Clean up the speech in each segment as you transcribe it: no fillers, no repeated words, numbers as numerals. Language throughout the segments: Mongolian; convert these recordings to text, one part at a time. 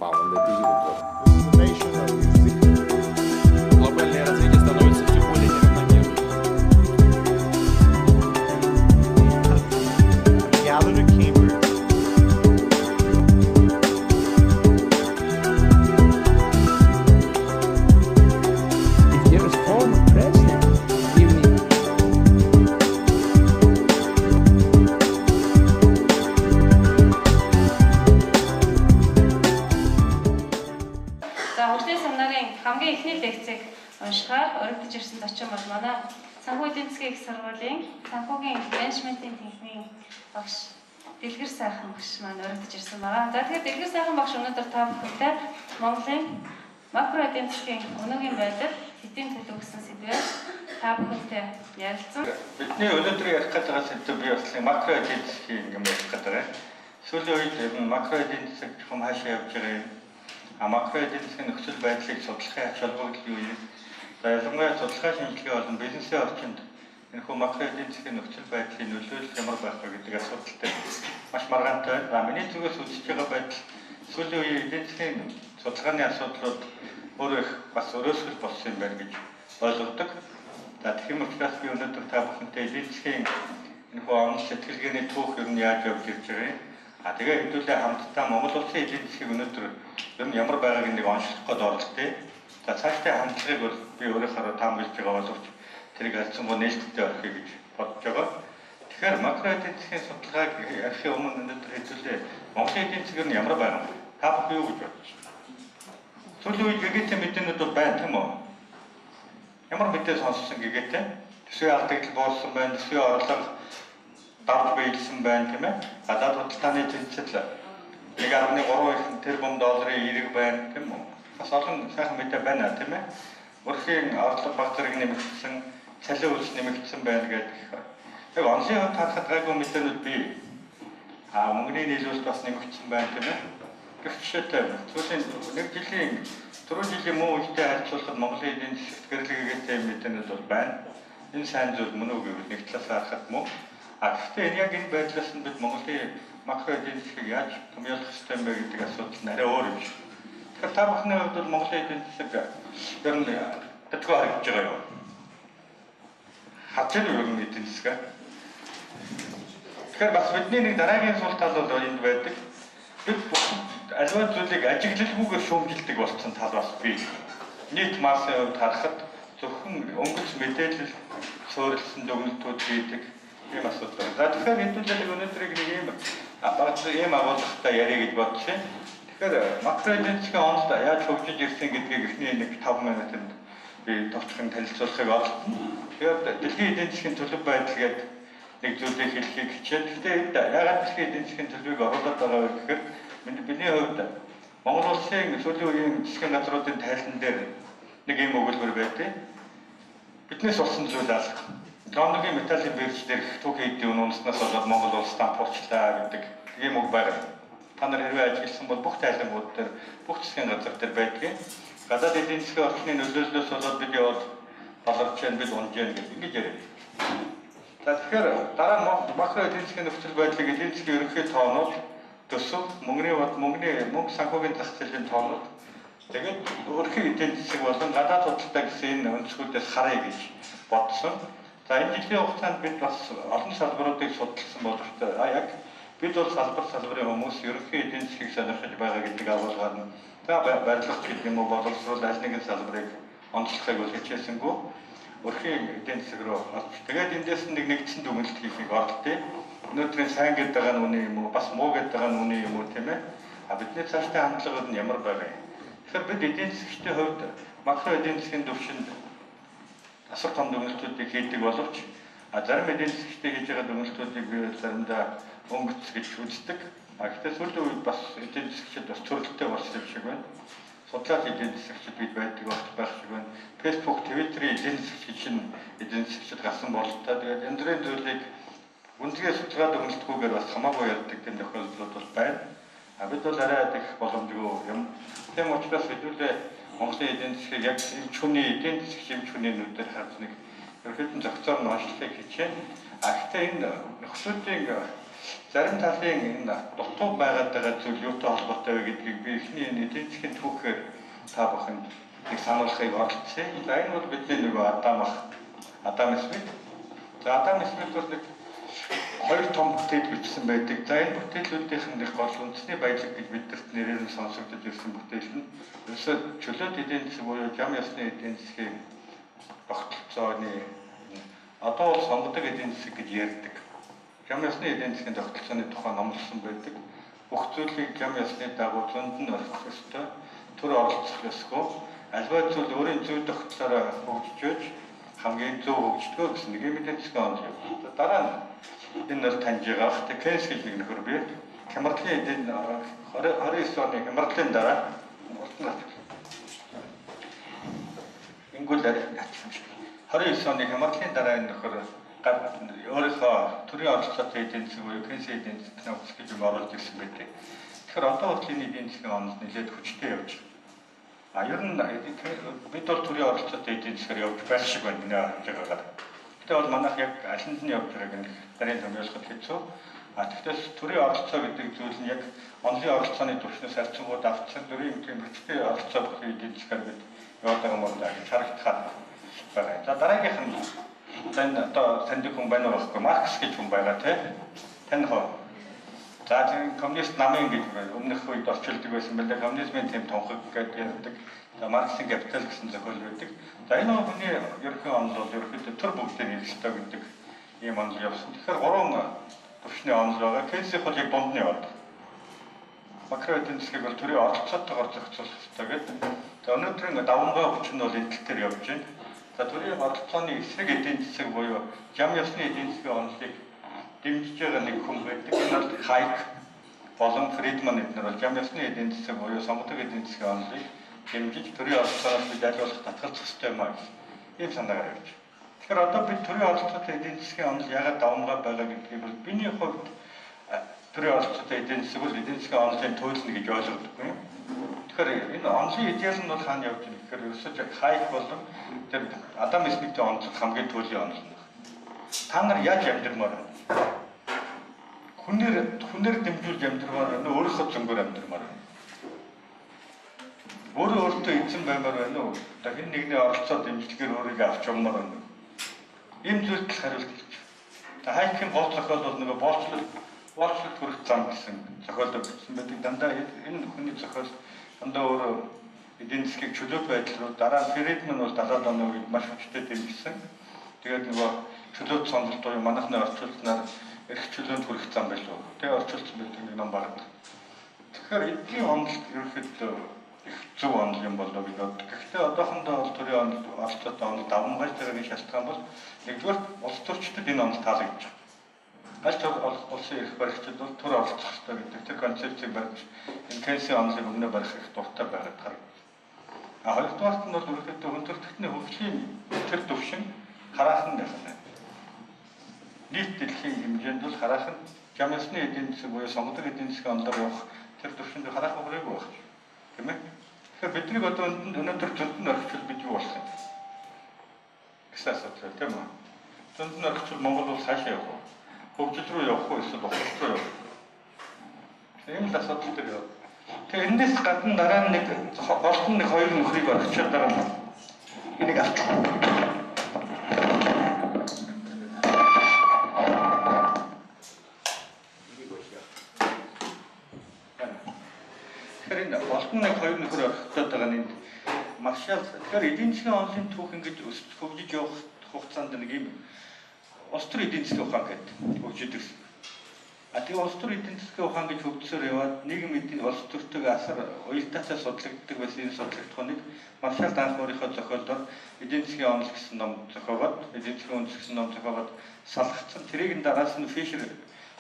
访问的第一个国。 Глобальное развитие становится все более неравномерным. Gathered at Cambridge. If there is former president, even if За, хөгжлийн семинарын хамгийн эхний лекцийг уншихаар уригдаж ирсэн зочин бол манай санхүү эдийн засгийн их сургуулийн санхүүгийн менежментийн техникийн багш Дэлгэр сайхан багш маань уригдаж ирсэн байгаа. За, тэгэхээр Дэлгэр сайхан багш өнөөдөр та бүхэнтэй Монголын макро эдийн засгийн өнөөгийн байдал, хэдийн төлөв гэсэн сэдвээр та бүхэнтэй ярилцсан. Бидний өнөөдөр ярих гээд байгаа сэдэв би бас макро эдийн засгийн юм ярих гээд байгаа. Сүүлийн үед ер нь макро эдийн засаг чухам хаашаа явж байгаа юм. А макро эдийн засгийн нөхцөл байдлыг судлахын ач холбогдол юу юм? За, ялангуяа судалгаа шинжилгээ болон бизнесийн орчинд энэхүү макро эдийн засгийн нөхцөл байдлын нөлөөлөл ямар байх вэ гэдэг асуудалтай маш маргаантай байна. За, миний зүгээс үзэж байгаа байдал сүүлийн үеийн эдийн засгийн судалгааны асуудлууд өөрөө их бас өрөөсгөл болсон юм байна гэж ойлгодог. За, тэгэх юм учраас би өнөөдөр та бүхэнтэй эдийн засгийн энэхүү онол сэтгэлгээний түүх ер нь яаж явж ирж байгаа юм. А тэгээ хэдүүлээ хамтдаа Монгол улсын эдийн засгийг өнөөдөр ер нь ямар байгааг нэг онцлох гээд оролдъё. За, цаашдын хандлагыг бол би өөрийнхөө таамаглаж байгаа боловч тэрийг альцсангүй нээлттэй орхиё гэж бодож байгаа. Тэгэхээр макро эдийн засгийн судалгааг ярихын өмнө өнөөдөр хэдүүлээ Монголын эдийн засаг нь ямар байгаа юм бэ? Та бүхэн юу гэж бодож байна? Сүүлийн үед гэгээтэй мэдээнүүд бол байна, тийм үү? Ямар мэдээ сонссон гэгээтэй? Төсвийн алдагдал буурсан байна, төсвийн орлого давж биелсэн байна, тийм ээ? Гадаад худалдааны тэнцэл 1.3 их тэрбум долларын эерэг байна, тийм үү? Бас олон сайхан мэдээ байна, тийм ээ? Өрхийн орлого баг зэрэг нэмэгдсэн, цалин үйлс нэмэгдсэн байна гэдэг. Яг онлын хувьд харахад гайгүй мэдээнүүд бий. А мөнгөний нийлүүлэлт бас нэмэгдсэн байна, тийм ээ? Гэх жишээтэй сүүлийн нэг жилийн түрүү жилийн муу үетэй харьцуулахад Монголын эдийн засагт гэрлэгээтэй мэдээлэл бол байна. Энэ сайн зүйл мөн үү гэвэл нэг талаас харахад мөн. А гэхдээ энэ яг энэ байдлаас нь бид Монголын макро эдийн засгийг яаж томьёолох ёстой юм бэ гэдэг асуудал нь арай өөр юм шиг. Тэгэхээр та бүхний хувьд бол Монголын эдийн засаг ер нь дутгүй харагдаж байгаа юу? Харж байна уу ер нь эдийн засгаа? Тэгэхээр бас бидний нэг дараагийн сул тал бол энд байдаг. Бид аливаа зүйлийг ажиглалгүйгээр шүүмжилдэг болсон тал бас бий. Нийт массын хувьд харахад зөвхөн өнгөц мэдээлэл суурилсан дүгнэлтүүд хийдэг ийм асуудал байна. За, тэгэхээр хэдүүлээ өнөөдрийг нэг ийм баг ийм агуулгатай ярих гэж бодсон. Тэгэхээр макро эдийн засгийн онол яаж хөгжиж ирсэн гэдгийг эхний нэг 5 минутанд би товчхон танилцуулахыг оролдоно. Тэгэхээр дэлхийн эдийн засгийн төлөв байдал гэдэг нэг зүйлийг хэлэхийг хичээн. Гэхдээ энд яагаад дэлхийн эдийн засгийн төлөвийг оруулаад байгаа вэ гэхээр бидний хувьд Монгол улсын сүүлийн үеийн засгийн газруудын тайлан дээр нэг ийм өгүүлбэр байдаг. Биднээс болсон зүйл алга. Лондонгийн металлын бирж дээр түүхийн эдийн үн унснаас болоод Монгол улс дампуурчлаа гэдэг ийм үг байна. Та нар хэрвээ ажигласан бол бүх тайлангууд дээр, бүх засгийн газар дээр байдгийг. Гадаад эдийн засгийн орчны нөлөөллөөс болоод бид яваад баларч байна, бид унж байна гэж ингэж яриад. За, тэгэхээр дараа нь макро эдийн засгийн нөхцөл байдлыг эдийн засгийн ерөнхий тоонууд, төсөв, мөнгөний бод, мөнгөний мөнгө санхүүгийн зах зээлийн тоонууд, тэгээд өрхийн эдийн засаг болон гадаад худалдаа гэсэн энэ өнцгүүдээс харъя гэж бодсон. За, энэ жилийн хугацаанд бид бас олон салбаруудыг судалсан боловч яг бид бол салбар салбарын хүмүүс ерөнхий эдийн засгийг сонирхож байгаа гэдэг агуулгаар нь за барилгач гэдэг юм уу, боловсрол аль нэгэн салбарыг онцлохыг бол хичээсэнгүй өрхийн эдийн засаг руу орж тэгээд эндээс нэг нэгдсэн дүгнэлт хийхийг оролдъё. Өнөөдрийн сайн гэдэг байгаа нь үнэн юм уу, бас муу гэдэг байгаа нь үнэн юм уу, тийм ээ? А бидний цаашдын хандлагууд нь ямар байгаа юм? Тэгэхээр бид эдийн засгчдын хувьд макро эдийн засгийн түвшинд асар том дүгнэлтүүдийг хийдэг боловч зарим эдийн засгчдын хийж байгаа дүгнэлтүүдийг би заримдаа өнгөц гэж үздэг. А гэхдээ сүүлийн үед бас эдийн засгчид бас төрөлтэй болсон юм шиг байна. Судлаач эдийн засгчид бид байдаг байх шиг байна. Facebook, Twitter-ийн эдийн засгч чинь эдийн засгчид гарсан бололтой. Тэгээд янз бүрийн зүйлийг гүнзгий судалгаа дүгнэлтгүйгээр бас хамаагүй ярьдаг тийм тохиолдлууд бол байна. А бид бол арай их боломжгүй юм. Тийм учраас хэдүүлээ Монголын эдийн засгийг яг эмч хүний эдийн засгч эмч хүний нүдээр харж нэг ерөнхийдөө зохицоор нь онцлохыг хичээн. А гэхдээ энэ нөхцөлүүдийн Зарим талын энэ дутуу байгаад байгаа зүйл юутай холбоотой вэ гэдгийг би эхний энэ эдийн засгийн түүхээр та бүхэнд нэг сануулгахыг оролдсон. За энэ бол бидний нөгөө Адам Смит. За Адам Смит бол нэг хоёр том бүтээл бичсэн байдаг. За энэ бүтээлүүдийнх нь нэг гол үндэсний баялаг гэж бидэрт нэрээр нь сонсогдож ирсэн бүтээл нь ерөөсөө чөлөөт эдийн засаг буюу жам ёсны эдийн засгийн тогтолцооны одоо бол сонгодог эдийн засаг гэж ярьдаг. Жам ёсны эдийн засгийн тогтолцооны тухай номлосон байдаг. Бүх зүйлийг жам ёсны дагуу зөнд нь орхих ёстой, төр оролцох ёсгүй. Альва зүйл өөрийн зүй тогтолцоороо хөгжиж хамгийн зөв хөгждгөө гэсэн нэг юм эдийн засгийн онол юм. Дараа нь энэ бол таньж байгаа. Тэг Кейнс гэж нэг нөхөр бий. Хямралын эдийн 29 оны хямралын дараа урт нь ингүүл арай юм шиг. 29 оны хямралын дараа энэ нөхөр өөрийнхөө төрийн оролцоотой эдийн засаг буюу Кейнсийн эдийн засгийн нөхцөл гэж юм оруулж ирсэн байдаг. Тэгэхээр одоо хүртэл энэ эдийн засгийн онол нэлээд хүчтэй явж байна. А ер нь бид бол төрийн оролцоотой эдийн засгаар явж байх шиг байна миний харж байгаагаар. Гэтэ бол манайх яг алинд нь явж байгааг нэг дарын томьёолоход хэцүү. А тэгтээс төрийн оролцоо гэдэг зүйл нь яг онлын оролцооны түвшнээс харьцангуй давтсан төрийн тийм хүчтэй оролцоо бүхий эдийн засгаар бид яваад байгаа юм байна гэж харагдахаар байгаа. За дараагийнх нь тань одоо таньдаг хүн байна уу гэхгүй Маркс гэж хүн байгаа тий. Таних уу? За тийм коммунист намын гэж өмнөх үед орчилдог байсан байлаа. Коммунизмын тийм тунхаг гэдээ ярьдаг. За Марксийн капитал гэсэн зохиол байдаг. За энэ хүний ерөнхий онол бол ерөнхийдөө төр бүгдийг нийлэх ёстой гэдэг ийм онол явсан. Тэгэхээр гурван төвшний онол байгаа. Кейнсийн бол яг дунд нь яваад. Макро эдийн засгийг бол төрийн оролцоотойгоор зохицуулах ёстой гэдэг. За өнөөдрийн давамгай хүч нь бол энэ тал дээр явж байна. За төрийн оролцооны эсрэг эдийн засаг буюу жам ёсны эдийн засгийн онолыг дэмжиж байгаа нэг хүн байдаг. Энэ бол Хайк болон Фридман эднэр бол жам ёсны эдийн засаг буюу сонгодог эдийн засгийн онолыг дэмжиж төрийн оролцоогоос бид аль болох татгалзах ёстой юм а гэсэн ийм санаагаар явж байна. Тэгэхээр одоо бид төрийн оролцоотой эдийн засгийн онол яагаад давамгай байгаа гэдгийг бол миний хувьд төрийн оролцоотой эдийн засаг бол эдийн засгийн онолын туйлна гэж ойлгодоггүй юм. Тэгэхээр энэ онолын идеал нь бол хаана явж байна гэхээр ерөөсөө Хайк болон тэр Адам Смитийн онол хамгийн туйлын онол нь. Та нар яаж амьдрмаар байна? Хүнээр дэмжүүлж амьдрмаар байна уу? Өөрийнхөө зөнгөөр амьдрмаар байна уу? Өөрөө өөртөө эзэн баймаар байна уу? Одоо хэн нэгний оролцоо дэмжлэгээр өөрийгөө авч явмаар байна уу? Ийм зүйлд л хариулт хэлж. За Хайкийн гол зохиол бол нөгөө боолчлолт хүрэх зам гэсэн зохиолоо бичсэн байдаг. Дандаа энэ хүний зохиол дандаа өөрөө эдийн засгийг чөлөөт байдал руу дараа нь Фридман бол 70-аад оны үед маш хүчтэй дэмжсэн. Тэгээд нөгөө чөлөөт сонголт буюу манайхны орчуулснаар эрх чөлөөнд хүрэх зам байлуу. Тэгээ орчуулсан байдаг нэг ном баг. Тэгэхээр эдийн онол ерөнхийдөө их зөв онол юм болоо гэж боддог. Гэхдээ одоохондоо бол төрийн онол оролцоотой онол давамгайлж байгаагийн шалтгаан бол нэгдүгээр улс төрчдөд энэ онол таалагдж байгаа. Аль ч улсын эрх баригчид бол төр оролцох ёстой гэдэг тэр концепцийг барьж энэ Кейнсийн онолыг өмнө барих их дуртай байгаад харагдана. А хоёрдугаарт нь бол ерөнхийдөө хүндрэлтний хөгжлийн тэр түвшин хараахан байх нь. Нийт дэлхийн хэмжээнд бол хараахан жам ёсны эдийн засаг буюу сонгодог эдийн засгийн онолоор явах тэр түвшинд хараахан хүрээгүй байх. Тийм ээ. Тэгэхээр бидний одоо өнөөдөр зөнд нь орхичвол бид юу болох юм гэсэн асуудал тийм үү? Зөнд нь орхичвол Монгол улс хаашаа явах вэ? Хөгжил рүү явах уу эсвэл ухралт руу явах уу? Ийм л асуудал дээр яв. Тэгээ эндээс гадна дараа нь нэг голд нь нэг хоёр нөхрийг орхичоод байгаа юм. Энийг авчих. Энийг болъё. Тэгэхээр энэ голд нь нэг хоёр нөхөр орхигдоод байгаа нь энд Маршал. Тэгэхээр эдийн засгийн онолын түүх ингэж өсөж хөгжиж явах хугацаанд нэг ийм улс төр эдийн засгийн ухаан гэдэг хөгжиж ирсэн. А тэгээ улс төр эдийн засгийн ухаан гэж хөгжсөөр яваад нийгэм эдийн улс төртөг асар уялдаатай судлагддаг байсан энэ судлагдахууныг Маршал анх өөрийнхөө зохиолдоор эдийн засгийн онол гэсэн ном зохиогоод эдийн засгийн үндэс гэсэн ном зохиогоод салгацсан. Тэрийг нь дараас нь Фишер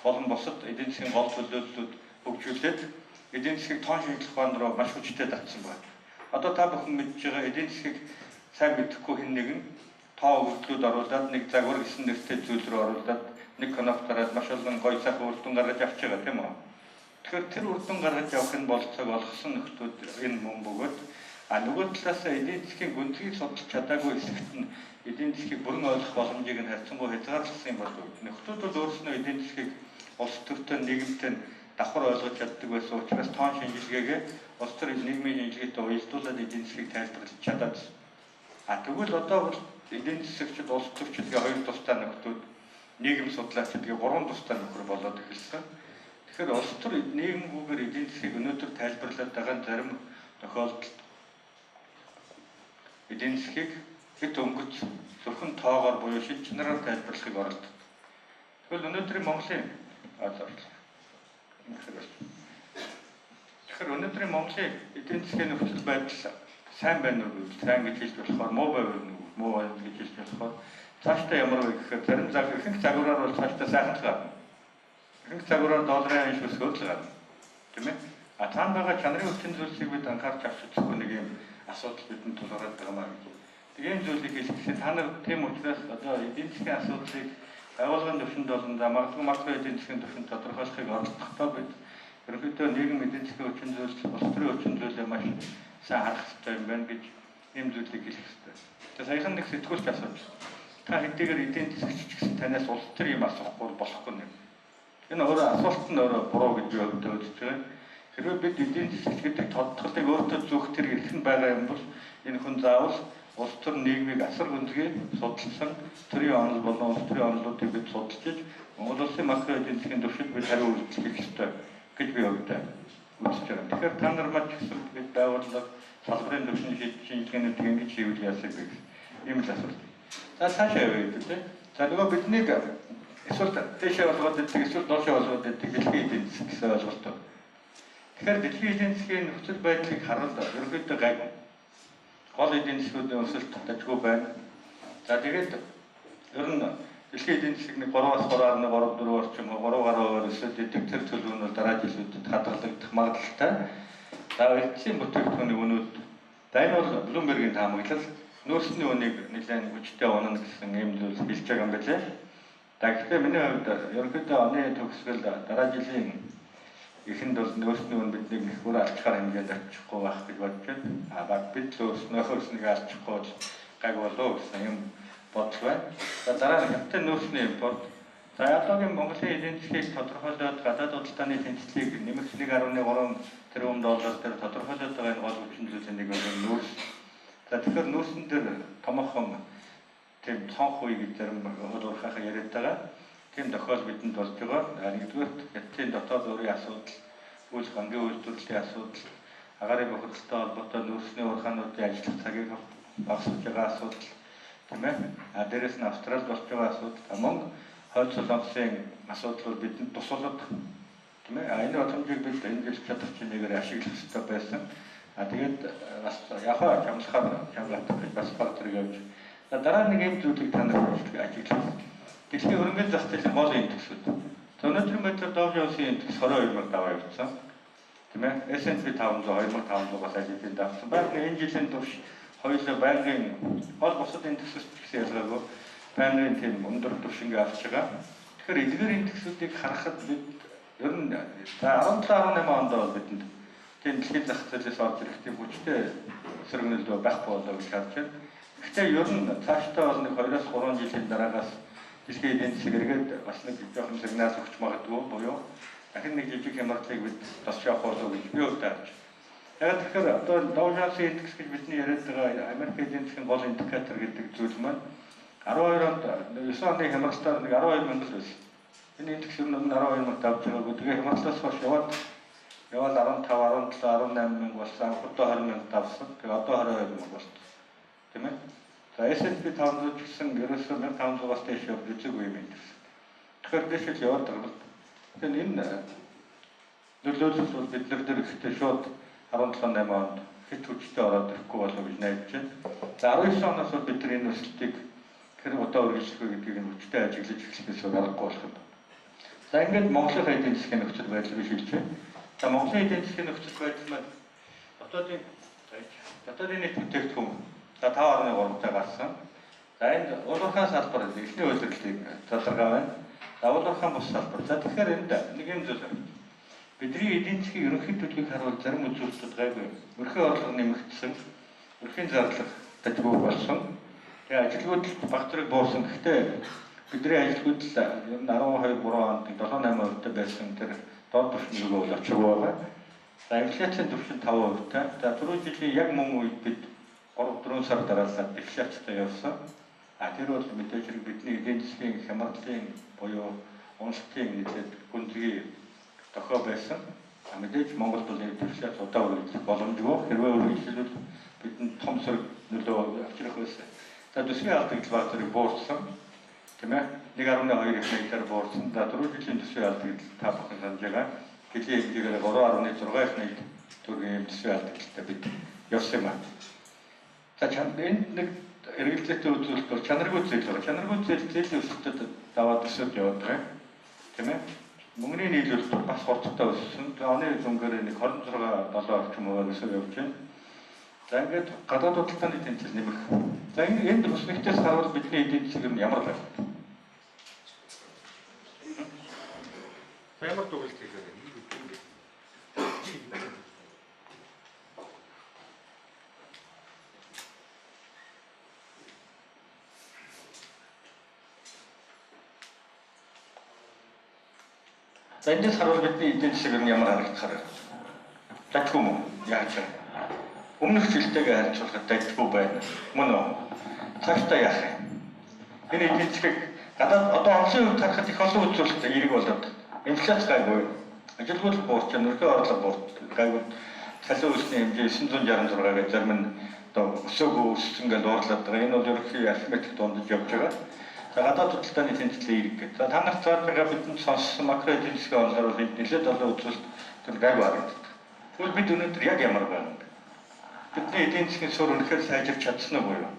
болон бусад эдийн засгийн гол төлөөллүүд хөгжүүлээд эдийн засгийг тоон шинжлэх ухаан руу маш хүчтэй татсан байна. Одоо та бүхэн мэдж байгаа эдийн засгийг сайн мэдэхгүй хэн нэгэн тоо өгөгдлүүд оруулаад нэг загвар гэсэн нэртэй зүйл рүү оруулаад нэг кноп дараад маш олон гоё сайхан үр дүн гаргаж авч байгаа тийм үү? Тэгэхээр тэр үр дүн гаргаж явах энэ бололцоог олгосон нөхдүүд энэ мөн бөгөөд а нөгөө талаас эдийн засгийн гүнзгий судалж чадаагүй хэсэгт нь эдийн засгийг бүрэн ойлгох боломжийг нь харьцангуй хязгаарласан юм болов. Нөхдүүд бол өөрснөө эдийн засгийг улс төртэй нийгэмтэй давхар ойлгож чаддаг байсан учраас тоон шинжилгээгээ улс төр нийгмийн шинжилгээтэй уялдуулаад эдийн засгийг тайлбарлаж чадаад. А тэгвэл одоо бол эдийн засагчид, улс төрчид гэх хоёр тусдаа нөхдүүд, нийгэм судлаачид гэх гурван тусдаа нөхөр болоод эхэлсэн. Тэгэхээр улс төр нийгэмгүйгээр эдийн засгийг өнөөдөр тайлбарлаад байгаа зарим тохиолдолд эдийн засгийг хэд өнгөц зөвхөн тоогоор буюу шин чанараар тайлбарлахыг оролддог. Тэгвэл өнөөдрийн Монголын тэгэхээр өнөөдрийн Монголын эдийн засгийн нөхцөл байдал сайн байна уу гэвэл сайн гэж хэлж болохоор, муу байв уу муу байна гэж хэлж болохоор, цаашдаа ямар вэ гэхээр зарим цаг ихэнх загвараар бол цаашдаа сайхан л гарна. Ихэнх загвараар долларын ханш өсгөөд л гарна. Тийм ээ? А цаана байгаа чанарын хүчин зүйлсийг бид анхаарч авч үзэхгүй нэг юм асуудал бидэнд тулгараад байгаа маа гэж. Тэгээ энэ зүйлийг хэлэх та нар тийм учраас одоо эдийн засгийн асуудлыг байгууллагын түвшинд болон за магадгүй макро эдийн засгийн түвшинд тодорхойлохыг оролдохдоо бид ерөнхийдөө нийгэм эдийн засгийн хүчин зүйлс, улс төрийн хүчин зүйлээ маш сайн харах хэрэгтэй юм байна гэж ийм зүйлийг хэлэх хэрэгтэй. Тэгээ саяхан нэг сэтгүүлч асууж, та хэдийгээр эдийн засгч ч гэсэн танаас улс төр юм асуухгүй болохгүй нэ. Энэ өөрөө асуулт нь өөрөө буруу гэж би өвдөө үзэж байгаа. Хэрвээ бид эдийн засгч гэдэг тодтголыг өөртөө зүүх тэр эрх нь байгаа юм бол энэ хүн заавал улс төр нийгмийг асар гүнзгий судалсан, төрийн онол болон улс төрийн онолуудыг бид судалж, Монгол улсын макро эдийн засгийн төвшөнд бид хариу үйлдэл хийх ёстой гэж би өвдөө үзэж байгаа. Тэгэхээр та нар маань ч гэсэн бид байгууллага салбарын төвшин шинжилгээнүүдийг ингэж хийвэл яасан бэ гэсэн ийм л асуулт. За цаашаа явъя гэдэг тийм. За нөгөө биднийг эсвэл дээшээ болгоод иддэг, эсвэл доошоо болгоод иддэг дэлхийн эдийн засаг гэсэн ойлголт. Тэгэхээр дэлхийн эдийн засгийн нөхцөл байдлыг харуул ерөнхийдөө гайгүй. Гол эдийн засгуудын өсөлт дажгүй байна. За тэгээд ер нь дэлхийн эдийн засаг нэг 3-аас 3.3 4 орчим 3 гаруй хувиар өсөд идэг тэр төлөв нь бол дараа жилүүдэд хадгалагдах магадлалтай. За эцсийн бүтээгдэхүүний үнүүд, за энэ бол Bloomberg-ийн таамаглал, нөөцний үнийг нэлээд хүчтэй унана гэсэн ийм зүйл хэлж байгаа юм билээ. За гэхдээ миний хувьд ерөнхийдөө оны төгсгөл дараа жилийн эхэнд бол нөөцний үн биднийг их бүр алчхаар хэмжээнд очихгүй байх гэж бодож байна. А баг бид л өөрснөөхөө өснөг алчихгүй бол гайг болов гэсэн юм бодол байна. За дараа нь хятадын нөөцний импорт. За одоогийн Монголын эдийн засгийг тодорхойлоод гадаад худалдааны тэнцлийг нэмэх 1.3 тэрбум доллар дээр тодорхойлоод байгаа энэ гол хүчин зүйлийн нэг бол нөөц. За тэгэхээр нөөцөн дээр томоохон тийм цонх үе гэж зарим хөл уурхайхаа яриад байгаа. Тийм тохиол бидэнд болж байгаа. Нэгдүгээрт хятадын дотоод өөрийн асуудал, үйл гангийн үйлдвэрлэлийн асуудал, агаарын бохирдолтой холбоотой нөөцний уурхаануудын ажиллах цагийг багасгаж байгаа асуудал, тийм ээ. А дээрэс нь Австралид болж байгаа асуудал, мөн хойд солонгосын асуудал бол бидэнд тусуулаад, тийм ээ. А энэ боломжийг бид энэ жил чадах чинээгээр ашиглах ёстой байсан. А тэгээд бас яг хаа чамлахаар чамлах гэж бас баг зэрэг явж. За дараа нэг юм зүйлийг та нар ажиглах. Дэлхийн хөрөнгөний зах зээлийн гол индексүүд. За өнөөдрийн байдлаар Dow Jones-ийн индекс 22,000 даваа явцсан. Тийм ээ. S&P 500 2500-аас аль хэдийн давсан. Байнгын энэ жилийн турш хоёулаа байнгын гол бусад индексээс ч гэсэн ялгаагүй байнгын тийм өндөр түвшингээ авч байгаа. Тэгэхээр эдгээр индексүүдийг харахад бид ер нь за 17 18 онд бол бидэнд тийм дэлхийн зах зээлээс орж ирэх тийм хүчтэй сөргөнөлдөө байхгүй болоо гэж харж байна. Гэхдээ ер нь цаашдаа бол нэг 2-3 жилийн дараагаас дэлхийн эдийн засаг эргээд бас нэг жоохон сигнал өгч магадгүй буюу дахин нэг жижиг хямралыг бид тосч явах болов гэж би өөртөө харж байна. Яг тэгэхээр одоо Dow Jones индекс гэж бидний яриад байгаа Америк эдийн засгийн гол индикатор гэдэг зүйл маань 12 онд 9 оны хямралтаар нэг 12 мянга л байсан. Энэ индекс ер нь 12 мянга давж байгаагүй. Тэгээ хямралтаас хойш яваад 15, 17, 18 мянга болсон. Одоо 20 мянга давсан. Тэгээ одоо 22 мянга болсон. Тийм ээ. За S&P 500 ч гэсэн ерөөсөө 1500-аас дээш явж үзээгүй юм индекс. Тэгэхээр дээш л яваад байгаа юм. Тэгэхээр энэ нөлөөлөл бол бид нар дээр ихтэй шууд 17 8 онд хэд хүчтэй ороод ирэхгүй болов гэж найдаж байна. За 19 оноос бол бид нар энэ өсөлтийг хэрэг удаа үргэлжлэх вэ гэдгийг нь хүчтэй ажиглаж эхлэхээс аргагүй болох юм. За ингээд Монголын эдийн засгийн нөхцөл байдал гэж хэлж байна. За Монголын эдийн засгийн нөхцөл байдал маань дотоодын нийт бүтээгдэхүүн за 5.3-тай гарсан. За энд уул уурхайн салбар эхний үйлдвэрлэлийг задаргаа байна. За уул уурхайн бус салбар. За тэгэхээр энд нэг юм зүйл байна. Бидний эдийн засгийн ерөнхий төлөвийг харуул зарим үзүүлэлтүүд гайгүй. Өрхийн орлого нэмэгдсэн, өрхийн зарлага дажгүй болсон. Тэгээ ажилгүйдэл баг зэрэг буурсан. Гэхдээ Бидний ажилгүйдэл ер нь 12 3 онд 7 8% байсан тэр доод түвшин рүү бол очиог байгаа. За инфляцийн түвшин 5%. За түрүү жилийн яг мөн үед бид 3-4 сар дараалал дефляцтай явсан. А тэр бол мэдээж хэрэг бидний эдийн засгийн хямралын буюу уналтын нэлээд гүнзгий дохио байсан. А мэдээж Монголд бол дефляц удаа үргэлжлэх боломжгүй. Хэрвээ үргэлжлвэл бидэнд том сөрөг нөлөө авчрах байсан. За төсвийн алдагдал баг зэрэг буурсан. Тийм ээ. 1.2 их нэгдээр буурсан. За түрүү жилийн төсвийн алдагдал та бүхэн санаж байгаа. Жилийн хэмжээгээр 3.6 их нэгд төгрөгийн төсвийн алдагдaltaй бид явсан юм аа. За энд нэг эргэлзээтэй үзүүлэлт бол чанаргүй зээл байгаа. Чанаргүй зээл зээлийн өсөлтөд даваад өсөд яваад байгаа юм. Тийм ээ. Мөнгөний нийлүүлэлт бас хурдтай өссөн. За оны дүнгээр нэг 26 7 орчим хувиар өсөв явж байна. За ингээд гадаад худалдааны тэнцэл нэмэх. За энд өснөгтөөс харвал бидний эдийн засаг нь ямар байх вэ? Ямар дүгэлт хийх вэ? За эндээс харвал бидний эдийн засаг нь ямар харагдахаар вэ? Дажгүй мөн яаж вэ? Өмнөх жилтэйгээ харьцуулахад дажгүй байна. Мөн үү? Цаашдаа яах юм? Энэ эдийн засгийг гадаад одоо онцлог хувьд харахад их олон үзүүлэлт эерэг болоод инфляц гайгүй, ажилгүйдэл буурч, нөрхөө орлого буурч гайгүй. Цалин өсний хэмжээ 966 гэж зарим нь одоо өсөөгүй өссөн гэж уурлаад байгаа. Энэ бол ерөнхий арифметик дундаж явж байгаа. За гадаад худалдааны тэнцвэрийн эерэг гэдэг. За та нарт зааж байгаа бидэнд сонссон макро эдийн засгийн онолоор бол энд нэлээд олон үзүүлэлт тэр гайгүй харагддаг. Тэгвэл бид өнөөдөр яг ямар байна вэ? Бидний эдийн засгийн суурь үнэхээр сайжирч чадсан уу юу?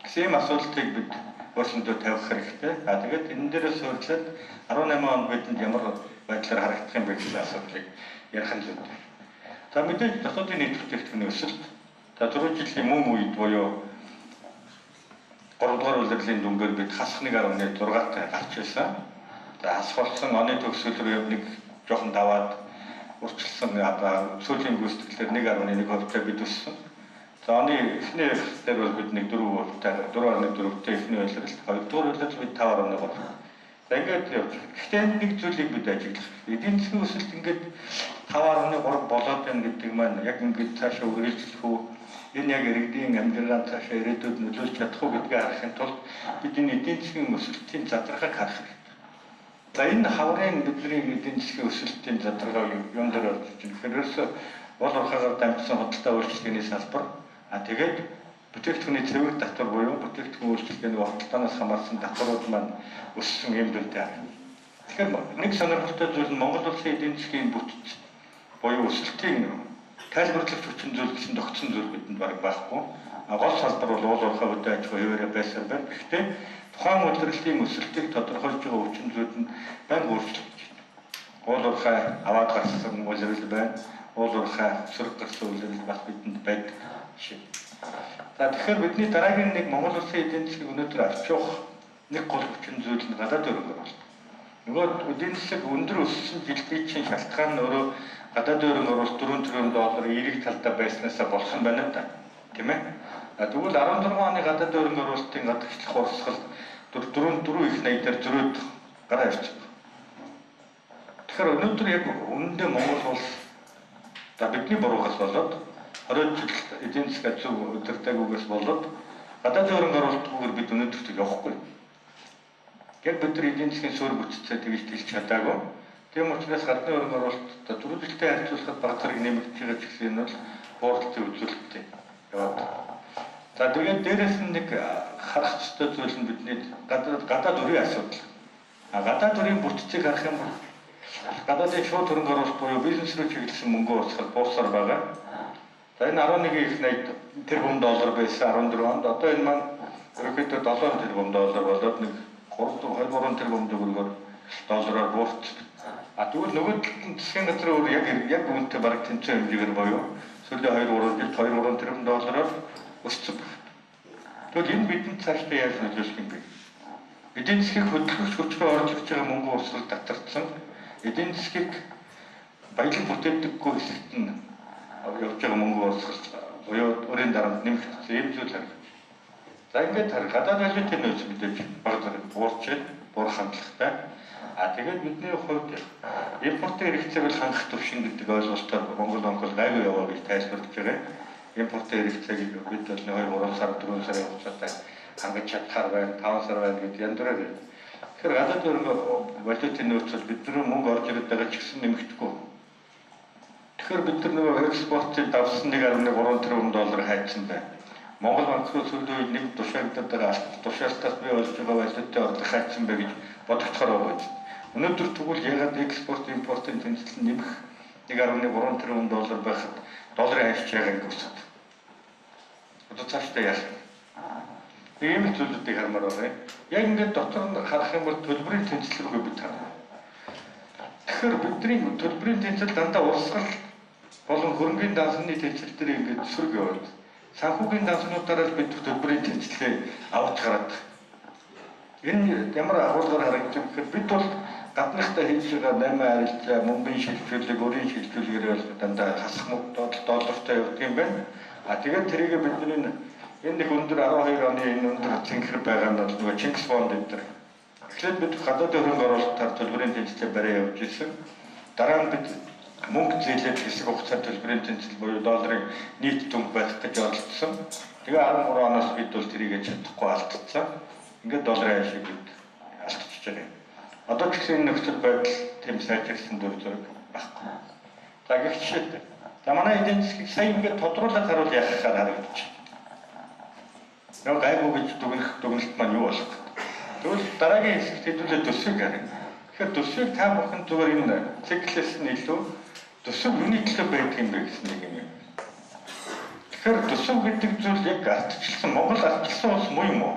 Гэсэн ийм асуултыг бид өөрсөндөө тавих хэрэгтэй. А тэгээд энэ дээрээс суурилаад 18 онд бидэнд ямар байдлаар харагдах юм бэ гэсэн асуудлыг ярих нь зүйтэй. За мэдээж дотоодын нийт бүтээгдэхүүний өсөлт. За түрүү жилийн мөн үед буюу 3 дугаар улирлын дүнгээр бид хасах 1.6-тай гарч ирсэн. За хасах болсон оны төгсгөл рүү нэг жоохон даваад урьдчилсан одоо сүүлийн гүйцэтгэлээр 1.1%-тай бид өссөн. За оны эхний дээр бол бид нэг 4%-тай 4.4-тэй эхний улиралд, хоёрдугаар улиралд бид 5.3. За ингээд явж байгаа. Гэхдээ энд нэг зүйлийг бид ажиглах хэрэгтэй. Эдийн засгийн өсөлт ингээд 5.3 болоод байна гэдэг маань яг ингээд цаашаа үргэлжлэх үү? Энэ яг иргэдийн амьдралаа цаашаа ирээдүйд нөлөөлж чадах уу гэдгийг харахын тулд бид энэ эдийн засгийн өсөлтийн задаргааг харах хэрэгтэй. За энэ хаврын бидний эдийн засгийн өсөлтийн задаргаа юун дээр орж иж байна? Тэгэхээр ерөөсөө уул уурхаагаар дамжсан худалдаа үйлчилгээний салбар, а тэгээд бүтээгдэхүүний цэвэр татвар буюу бүтээгдэхүүн үйлчилгээний худалдаанаас хамаарсан татварууд маань өссөн юм дүнтэй байна. Тэгэхээр нэг сонирхолтой зүйл нь Монгол улсын эдийн засгийн бүтц буюу өсөлтийн тайлбарлагч хүчин зүйл гэсэн тогтсон зүйл бидэнд бараг байхгүй. Гол салбар бол уул уурхай хөдөө аж ахуй хэвээрээ байсаар байна. Гэхдээ тухайн улирлын өсөлтийг тодорхойлж байгаа хүчин зүйл нь байнга өөрчлөгдөж байна. Уул уурхай аваад гарсан улирал байна. Уул уурхай сөрөг гарсан улирал бас бидэнд байдаг шив. За тэгэхээр бидний дараагийн нэг Монгол улсын эдийн засгийг өнөөдөр арчуух нэг гол хүчин зүйл нь гадаад хөрөнгө оруулалт. Нөгөө эдийн засаг өндөр өссөн жилдийн чинь шалтгаан нь өөрөө гадаад хөрөнгө оруулалт 4 тэрбум доллар эерэг талдаа байснаасаа болсон байна да. Тийм ээ. Тэгвэл 16 оны гадаад хөрөнгө оруулалтын гадагшлах урсгал 4 их 80 дээр зөрөөд гараа ирчих. Тэгэхээр өнөөдөр яг үнэндээ Монгол улс за бидний буруугаас болоод 20 жил эдийн засгаа зөв удирдаагүйгээс болоод гадаад хөрөнгө оруулалтгүйгээр бид өнөөдөрт явахгүй. Яг бид нар эдийн засгийн суурь бүтцээ тэгж тэлж чадаагүй. Тийм учраас гадны хөрөнгө оруулалт түрүү жилтэй харьцуулахад баг зэрэг нэмэгдэж байгаа ч гэсэн энэ бол бууралтын үзүүлэлттэй яваад. За тэгээд дээрэс нь нэг харах ёстой зүйл нь бидний гадаад өрийн асуудал. А гадаад өрийн бүтцийг харах юм бол гадаадын шууд хөрөнгө оруулалт буюу бизнес рүү чиглэсэн мөнгө урсгал буурсаар байгаа. За энэ 11 их 80 тэрбум доллар байсан 14 онд. Одоо энэ маань ерөнхийдөө 7 тэрбум доллар болоод нэг 3 2 3 тэрбум төгрөгөөр доллараар буурсан. А тэгвэл нөгөө талд нь засгийн газрын өөр яг үүнтэй бараг тэнцвэн хэмжээгээр буюу сүүлийн 2 3 жилд 2 3 тэрбум доллараар өссөн байна. Тэгвэл энэ бидэнд цаашдаа яаж нөлөөлөх юм бэ? Эдийн засгийг хөдөлгөгч хүчрээ орж ирж байгаа мөнгө урсгал татарцсан. Эдийн засгийг баялаг бүтээдэггүй хэсэгт нь явж байгаа мөнгө урсгал буюу өрийн дарамт нэмэгдсэн ийм зүйл харагдаж. За ингээд гадаад валютын нөөц мэдээж баг зэрэг буурч байна, буурах хандлагатай. А тэгээд бидний хувьд импортын хэрэгцээг бол хангах түвшин гэдэг ойлголтоор Монгол банк бол гайгүй яваа гэж тайлбарлаж байгаа. Импортын хэрэгцээг бид бол 2 3 сар 4 сарын хугацаатай хангаж чадхаар байна, 5 сар байна гэж янз бүрээр. Тэгэхээр гадаад валютын нөөц бол бидний мөнгө орж ирээд байгаа ч гэсэн нэмэгдэхгүй. Тэгэхээр бид нар нөгөө экспортын давсан 1.3 тэрбум доллар хайцсан байна. Монгол банк руу сүүлийн үед нэг тушаагдаад байгаа тушаалтаас бий болж байгаа валютын орлого хайцсан бэ гэж бодогдохоор байгаа юм. Өнөөдөр тэгвэл ягаад экспорт импортын тэнцэл нэмэх 1.3 тэрбум доллар байхад долларын ханш яагаад ингэ өсөд? Одоо цаашдаа яах вэ? Ийм л зүйлүүдийг хармаар байгаа юм. Яг ингээд дотор нь харах юм бол төлбөрийн тэнцэл рүүгээ бид харна. Тэгэхээр бидний төлбөрийн тэнцэл дандаа урсгал болон хөрөнгийн дансны тэнцэл дээр ингээд сөрөг яваад санхүүгийн данснуудаараа л бид төлбөрийн тэнцлээ авч гараад. Энэ ямар агуулгаар харагдаж байгаа гэхээр бид бол гадныхтай хийж байгаа 8 харилцаа, мөнгөний шилжүүлэг, өрийн шилжүүлгээр бол дандаа хасах мөнгө доллартай явдаг юм байна. А тэгээд тэрийг бидний энэ нэг өндөр 12 оны энэ өндөр цэнхэр байгаа нь бол нөгөө Чингис фонд энэ төр. Тэгэхээр бид гадаадын хөрөнгө оруулалтаар төлбөрийн тэнцлээ бариа явж ирсэн. Дараа нь бид мөнгө зээлээд хэсэг хугацаанд төлбөрийн тэнцэл буюу долларын нийт дүнг байх гэж оролдсон. Тэгээ 13 оноос бид бол тэрийг чадахгүй алдчихсан. Ингээд долларын ашиг бид алдчихж байгаа юм. Одоо ч гэсэн энэ нөхцөл байдал тийм сайжирсан дүр зураг байхгүй. За гэх жишээтэй. За манай эдийн засгийг сая ингээд тодруулаад харуул яхахаар харагдчих. Нөгөө гайгүй гэж дүгнэх дүгнэлт маань юу болох вэ? Тэгвэл дараагийн хэсэгт хэдүүлээ төсвийг харъя. Тэгэхээр төсвийг та бүхэн зүгээр энэ циклээс нь илүү төсөв юуны төлөө байдаг юм бэ гэсэн нэг юм. Тэгэхээр төсөв гэдэг зүйл яг ардчилсан Монгол ардчилсан улс муу юм уу?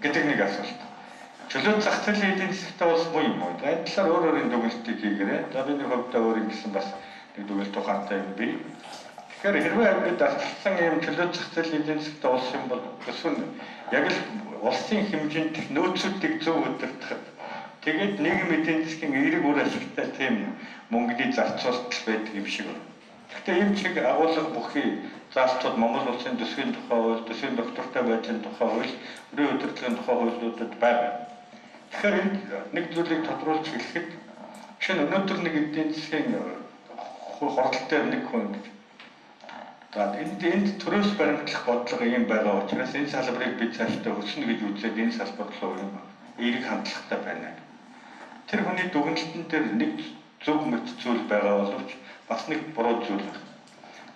Гэдэг нэг асуулт. Чөлөө зах зээлийн эдийн засгтай улс муу юм уу? За энэ талаар өөр өөрийн дүгнэлтийг хийгээрэй. За миний хувьд өөр юм гэсэн бас нэг дүгнэлт ухаантай юм бий. Тэгэхээр хэрвээ бид ардчилсан юм чөлөө зах зээлийн эдийн засгтай улс юм бол төсөв нь яг л улсын хэмжээнд нөөцүүдийг зөв удирдахад тэгээд нийгэм эдийн засгийн эерэг үр ашигтай тийм мөнгөний зарцуулалт байдаг юм шиг байна. Гэхдээ ийм чиг агуулга бүхий заалтууд Монгол улсын төсвийн тухай хууль, төсвийн доктортой байдлын тухай хууль, өрийн удирдлагын тухай хуулиудад байгаа. Тэгэхээр энд нэг зүйлийг тодруулж хэлэхэд жишээ нь өнөөдөр нэг эдийн засгийн хурал дээр нэг хүн гэж. За энд төрөөс баримтлах бодлого ийм байгаа учраас энэ салбарыг бид цаашдаа өснө гэж үзээд энэ салбар руу юм эерэг хандлагатай байна. Тэр хүний дүгнэлтэн дээр нэг зөв мэт зүйл байгаа боловч бас нэг буруу зүйл байна.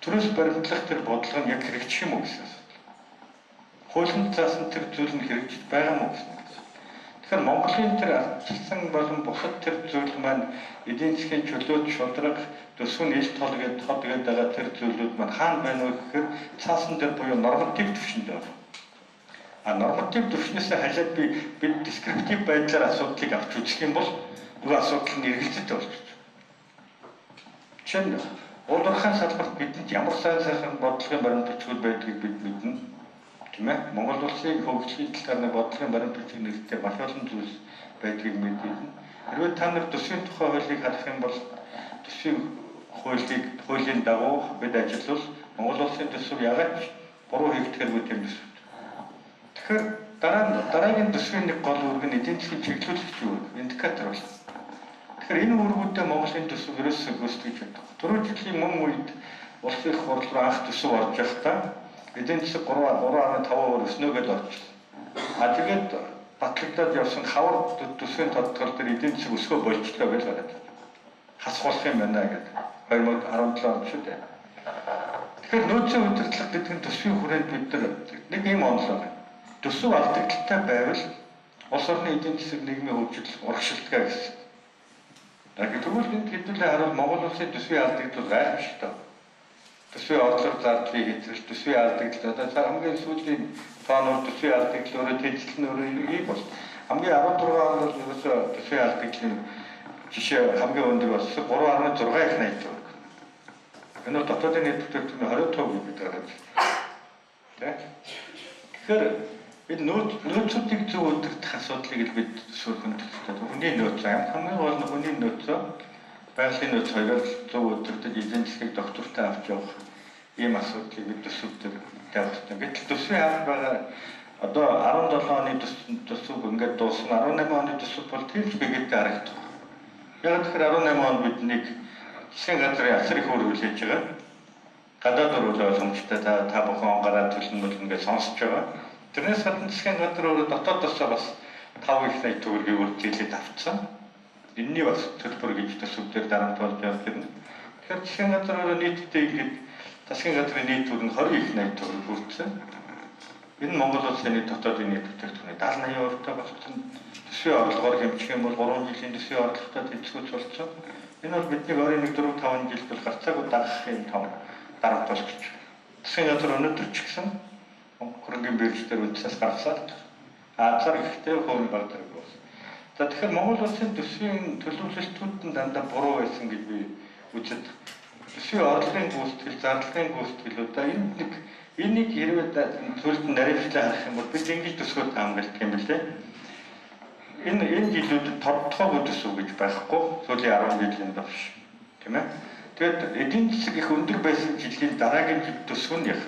Төрөөс баримтлах тэр бодлого нь яг хэрэгжих юм уу гэсэн асуудал. Хуулинд заасан тэр зүйл нь хэрэгжиж байгаа юм уу гэсэн асуудал. Тэгэхээр Монголын тэр ардчилсан болон бусад тэр зүйл маань эдийн засгийн чөлөөт шударга, төсвөн ил тол гэдэг тод гэдэг байгаа тэр зүйлүүд маань хаана байна вэ гэхээр цаасан дээр буюу норматив түвшинд байна. А норматив түвшнээс халиад бид дескриптив байдлаар асуудлыг авч үзэх юм бол нөгөө асуудал нь эргэлзээтэй болчих. Жишээ нь уулуурхайн салбарт бидэнд ямар сайн сайхан бодлогын баримт бичгүүд байдгийг бид мэднэ. Тийм ээ? Монгол улсын хөгжлийн талаар нэг бодлогын баримт бичиг нэртэй маш олон зүйлс байдгийг мэднэ. Хэрвээ та нар төсвийн тухай хуулийг харах юм бол төсвийн хуулийн дагуу бид ажиллавал Монгол улсын төсөв ягаад ч буруу хийгдэхэргүй тийм төсөв. Тэгэхээр дараагийн төсвийн нэг гол үүрэг нь эдийн засгийн чиглүүлэгч үүрэг, индикатор байна. Тэгэхээр энэ үүргүүдээ Монголын төсөв ерөөсөө гүйцэтгэж чаддаг. Түрүү жилийн мөн үед улсын их хурл руу анх төсөв орж байхдаа эдийн засаг 3.5% өснө гэдээ орчихсон. А тэгээд батлагдаад явсан хавар төсвийн тодтгол дээр эдийн засаг өсгөө болчлоо гэж гараад. Хасах болох юм байна гэдэг. 2017 онд шүү дээ. Тэгэхээр нөөцийн удирдлага гэдэг нь төсвийн хүрээнд бид нар нэг юм онолоо байна. Төсөв алдагдaltaй байвал улс орны эдийн засаг нийгмийн хөгжил урагшилдаг гэсэн. Тэгвэл энд хэдүүлээ харуул Монгол улсын төсвийн алдагдал гайхамшигтай. Төсвийн орлого зардлын хэтрэл, төсвийн алдагдал одоо хамгийн сүүлийн тоонууд төсвийн алдагдал өөрөө тэнцэл нь өөрөө ийм бол хамгийн 16 онд бол ерөөсөө төсвийн алдагдлын жишээ хамгийн өндөр болсон 3.6 их 80. Энэ бол дотоодын нийт бүтээгдэхүүний 20% гэдэг байгаа юм. Тэ? Тэгэхээр энэ нөөцүүдийг зөв удирдах асуудлыг л бид сөргөн төлөвтэй. Хүний нөөц, хамгийн гол нь хүний нөөцөө байгалийн нөөц хоёроор зөв удирдах, эдийн засгийг доктортой авч явах Ийм асуудлыг бид төсөв дээр тавих хэрэгтэй. Гэтэл төсвийн хаалт байгаа одоо 17 оны төсөв ингээд дуусна. 18 оны төсөв бол тийм ч бэгээтэй харагдах. Яг тэгэхээр 18 онд бид нэг засгийн газрын асар их үр хүлээж байгаа. Гадаад үр ойлгомжтой та бүхэн гараад төлнө ингээд сонсож байгаа. Тэрнээс гадна засгийн газар өөрөө дотоодосоо бас 5 их 80 төгрөгийг үргэлжлээд авцсан. Энэний бас төлбөр гэж төсөв дээр дарамт болж явах юм. Тэгэхээр засгийн газар өөрөө нийтдээ ингээд засгийн газрын нийт төр нь 20 их 80 төгрөг хүрсэн. Энэ Монгол улсын нийт дотоодын нийт бүтээгдэхүүний 70-80% болсон. Төсвийн орлогоор хэмжих юм бол 3 жилийн төсвийн орлоготой тэнцвүүц болсон. Энэ бол бидний ойрын 1 4 5 жилд бол гарцаагүй дагах юм том дарамт болчих. Засгийн газар өнөөдөр ч гэсэн хөрөнгөний бирж дээр үндсээс гаргасаад азар ихтэй хувийн баг зэрэг болсон. За тэгэхээр Монгол улсын төсвийн төлөвлөлтүүд нь дандаа буруу байсан гэж би үздэг. Төсвийн орлогын гүйцэтгэл, зарлагын гүйцэтгэл одоо энд нэг энийг хэрвээ зүйлд нь наривчлаа харах юм бол бид ингэж төсвөө таамагладаг юм билээ. Энэ жилүүдэд тодтогоогүй төсөв гэж байхгүй. Сүүлийн 10 жилийн турш, тийм ээ. Тэгээд эдийн засаг их өндөр байсан жилийн дараагийн жил төсөв нь яг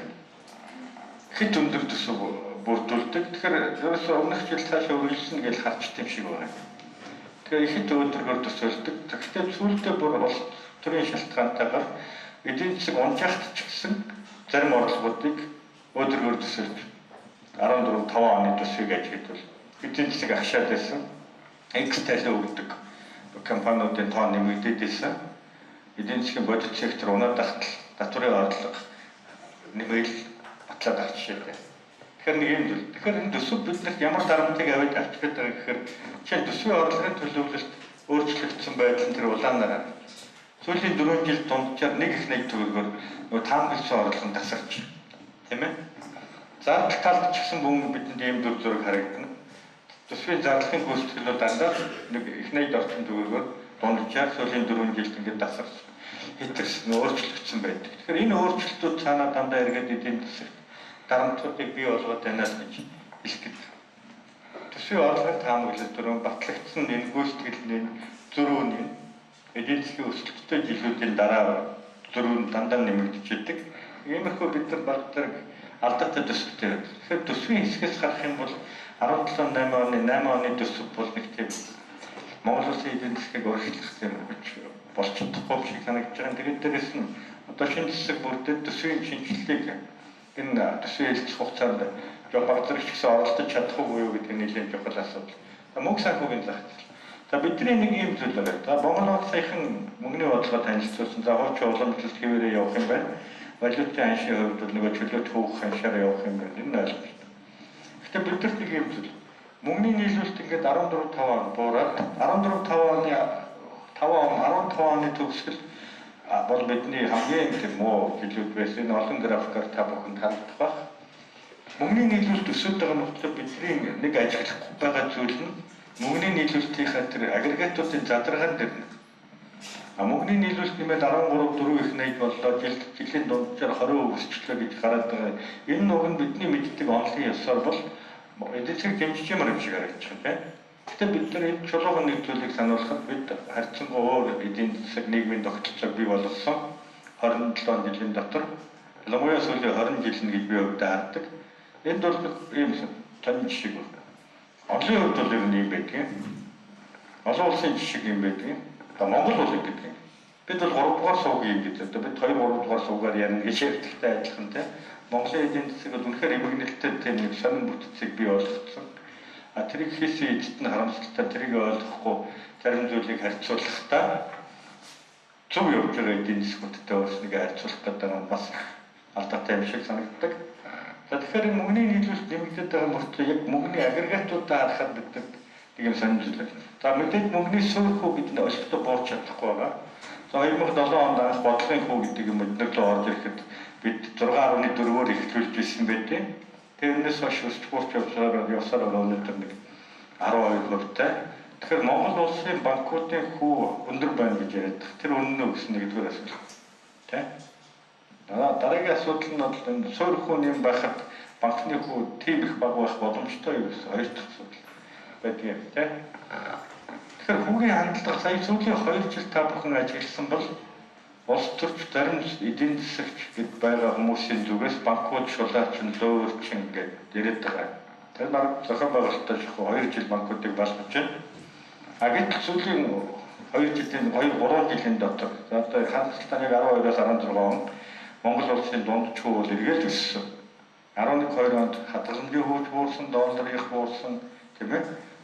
хэд өндөр төсөв бүрдүүлдэг. Тэгэхээр ерөөсөө өмнөх жил цаашаа үргэлжлэнэ гэж харж тийм шиг байна. Тэгэхээр ихэд өндөргөр төсөөлдөг. Тэгэхдээ сүүлдээ бүр улс төрийн шалтгаантайгаар эдийн засаг унжаахт ч гэсэн зарим орлогуудыг өндөргөр төсөөлж 14 5 оны төсвийг ажиглавал эдийн засаг агшаад байсан. X талын өгдөг компаниудын тоо нэмэгдээд байсан. Эдийн засгийн бодит сектор унаад ахтал татварын орлого нэмэгдэл батлаад авах жишээтэй. Тэгэхээр нэг юм зүйл. Тэгэхээр энэ төсөв биднэрт ямар дарамтыг аваад авчих гээд байгаа гэхээр жишээ нь төсвийн орлогын төлөвлөлт өөрчлөгдсөн байдал нь тэр улаанаар. Сүүлийн 4 жил дунджаар нэг их нэг төгрөгөөр нөгөө таамагласан орлого нь тасарч, тийм ээ. Зардал талд ч гэсэн мөн бидэнд ийм дүр зураг харагдана. Төсвийн зарлагын гүйцэтгэлүүд дандаа нэг их нэг орчим төгрөгөөр дунджаар сүүлийн 4 жилд ингээд тасарч хэтэрсэн, өөрчлөгдсөн байдаг. Тэгэхээр энэ өөрчлөлтүүд цаанаа дандаа эргээд эдийн засагт дарамтуудыг бий болгоод байна л гэж хэлэх гээд. Төсвийн орлогын таамаглал дөрөв батлагдсан энэ гүйцэтгэлийн зөрүү нь эдийн засгийн өсөлттэй жилүүдийн дараа зөрүү нь дандаа нэмэгдэж идэг. Иймэрхүү бид нар баг зэрэг алдаатай төсөвтэй байдаг. Тэгэхээр төсвийн хэсгээс харах юм бол 17 8 оны 8 оны төсөв бол нэг тийм Монгол улсын эдийн засгийг өөрчлөх тийм хүч болж чадахгүй шиг санагдаж байгаа. Тэгээд дээрэс нь одоо шинэ засаг бүрдээд төсвийн шинжилгээг энэ төсвийн хэлцэх хугацаанд жоо баг зэрэг ч гэсэн оролдож чадах уу юу гэдэг нь нэлээд чухал асуудал. За мөнгө санхүүгийн зах зээл. За бидний нэг ийм зүйл байгаа. За Монгол улс саяхан мөнгөний бодлого танилцуулсан. За хуучин уламжлалт хэвээрээ явах юм байна. Валютын ханшийн хувьд бол нөгөө чөлөөт хөөх ханшаараа явах юм байна. Энэ нь ойлгомжтой. Гэхдээ бидэрт нэг ийм зүйл. Мөнгөний нийлүүлэлт ингээд 14.5 он буураад 14.5 оны 5 он 15 оны төгсгөл бол бидний хамгийн тийм муу жилүүд байсан. Энэ олон графикаар та бүхэн харагдах байх. Мөнгөний нийлүүлэлт өсөд байгаа мөртлөө бидний нэг ажиглахгүй байгаа зүйл нь мөнгөний нийлүүлэлтийнхаа тэр агрегатуудын задаргаан дээр нэг. Мөнгөний нийлүүлэлт нэмээд 13 4 их 80 боллоо. Жилийн дунджаар 20% өсчлөө гэж гараад байгаа. Энэ нуг нь бидний мэддэг онлын ёсоор бол эдийн засгийг дэмжиж юмар юм шиг харагдаж байна, тийм. Гэхдээ бид нар энэ чулуухан нэг зүйлийг сануулхад бид харьцангуй өөр эдийн засаг нийгмийн тогтолцоог бий болгосон 27 жилийн дотор ялангуяа сүүлийн 20 жил нь гэж би өвдөө хардаг. Энд бол ийм сонин жишээ байна. Олон хувьд бол ер нь ийм байдаг юм. Олон улсын жишээ юм байдаг юм. Одоо Монгол улс гэдэг юм. Бид бол 3 дугаар сувг юм гэж одоо бид 2 3 дугаар сувгаар ярина гэж ярьдагтай адилхан, тийм. Монголын эдийн засаг бол үнэхээр эмгэнэлтэй тийм нэг сонин бүтцийг бий болгоцсон. А тэрийг хийсэн эцэст нь харамсалтай тэрийг ойлгохгүй зарим зүйлийг харьцуулахдаа зөв явж байгаа эдийн засгуудтай өөрсдөө харьцуулах гэдэг нь бас алдаатай юм шиг санагддаг. За тэгэхээр энэ мөнгөний нийлүүлэлт нэмэгдээд байгаа мөртлөө яг мөнгөний агрегатуудаа харахад бид нэг юм сонин зүйл байна. За мэдээж мөнгөний суурь хүү бид нь олигтой буурч чадахгүй байгаа. За 2007 онд анх бодлогын хүү гэдэг юм бид нар руу орж ирэхэд бид 6.4-оор эхлүүлж ирсэн байдیں۔ Тэрнээс хойш өсч буурч явсаар өнөөдөр нэг 12%-тай. Тэгэхээр Монгол улсын банкуудын хүү өндөр байна гэж яриад. Тэр үнэн үү гэсэн нэгдүгээр асуулт. Тэ? Дараагийн асуудал нь бол энэ суурь хүү нэм байхад банкны хүү тийм их бага байх боломжтой юу гэсэн хоёр дахь асуудал байдаг юм, тэ? Тэгэхээр хүүгийн хандлага сая сүүлийн 2 жил та бүхэн ажигласан бол Улс төрч зарим эдийн засагч гэд байгаа хүмүүсийн зүгээс банкуд шулаачин, лөөрчин гэд яриад байгаа. Тэр баг зохион байгуулалттай шахуу 2 жил банкуудыг балгаж байна. А гэтэл сүүлийн 2 жилийн 2 3 жилийн дотор одоо хангалттай яг 12-оос 16 он Монгол улсын дундч хүү бол эргээл өссөн. 11 2 онд хадгаламжийн хөвч буурсан, доллар их буурсан, тийм ээ.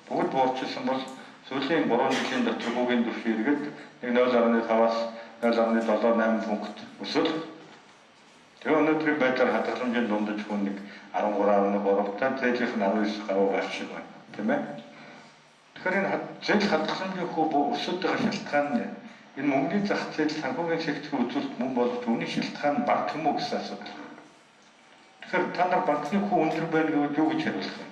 Бүгд буурчилсан бол сүүлийн 3 жилийн дотор хүүгийн түвшин эргээд нэг 0.5-аас 0.78 пункт өсөл. Тэгээ өнөөдрийн байдлаар хадгаламжийн дундаж хүү нэг 13.3 та зээлийнх нь 19 гаруй байх шиг байна, тийм ээ. Тэгэхээр энэ зээл хадгаламжийн хүү өсөд байгаа шалтгаан нь энэ мөнгөний зах зээл санхүүгийн сектор үзүүлэлт мөн боловч үүний шалтгаан нь банк юм уу гэсэн асуудал. Тэгэхээр та нар банкны хүү өндөр байна гэвэл юу гэж хариулах вэ?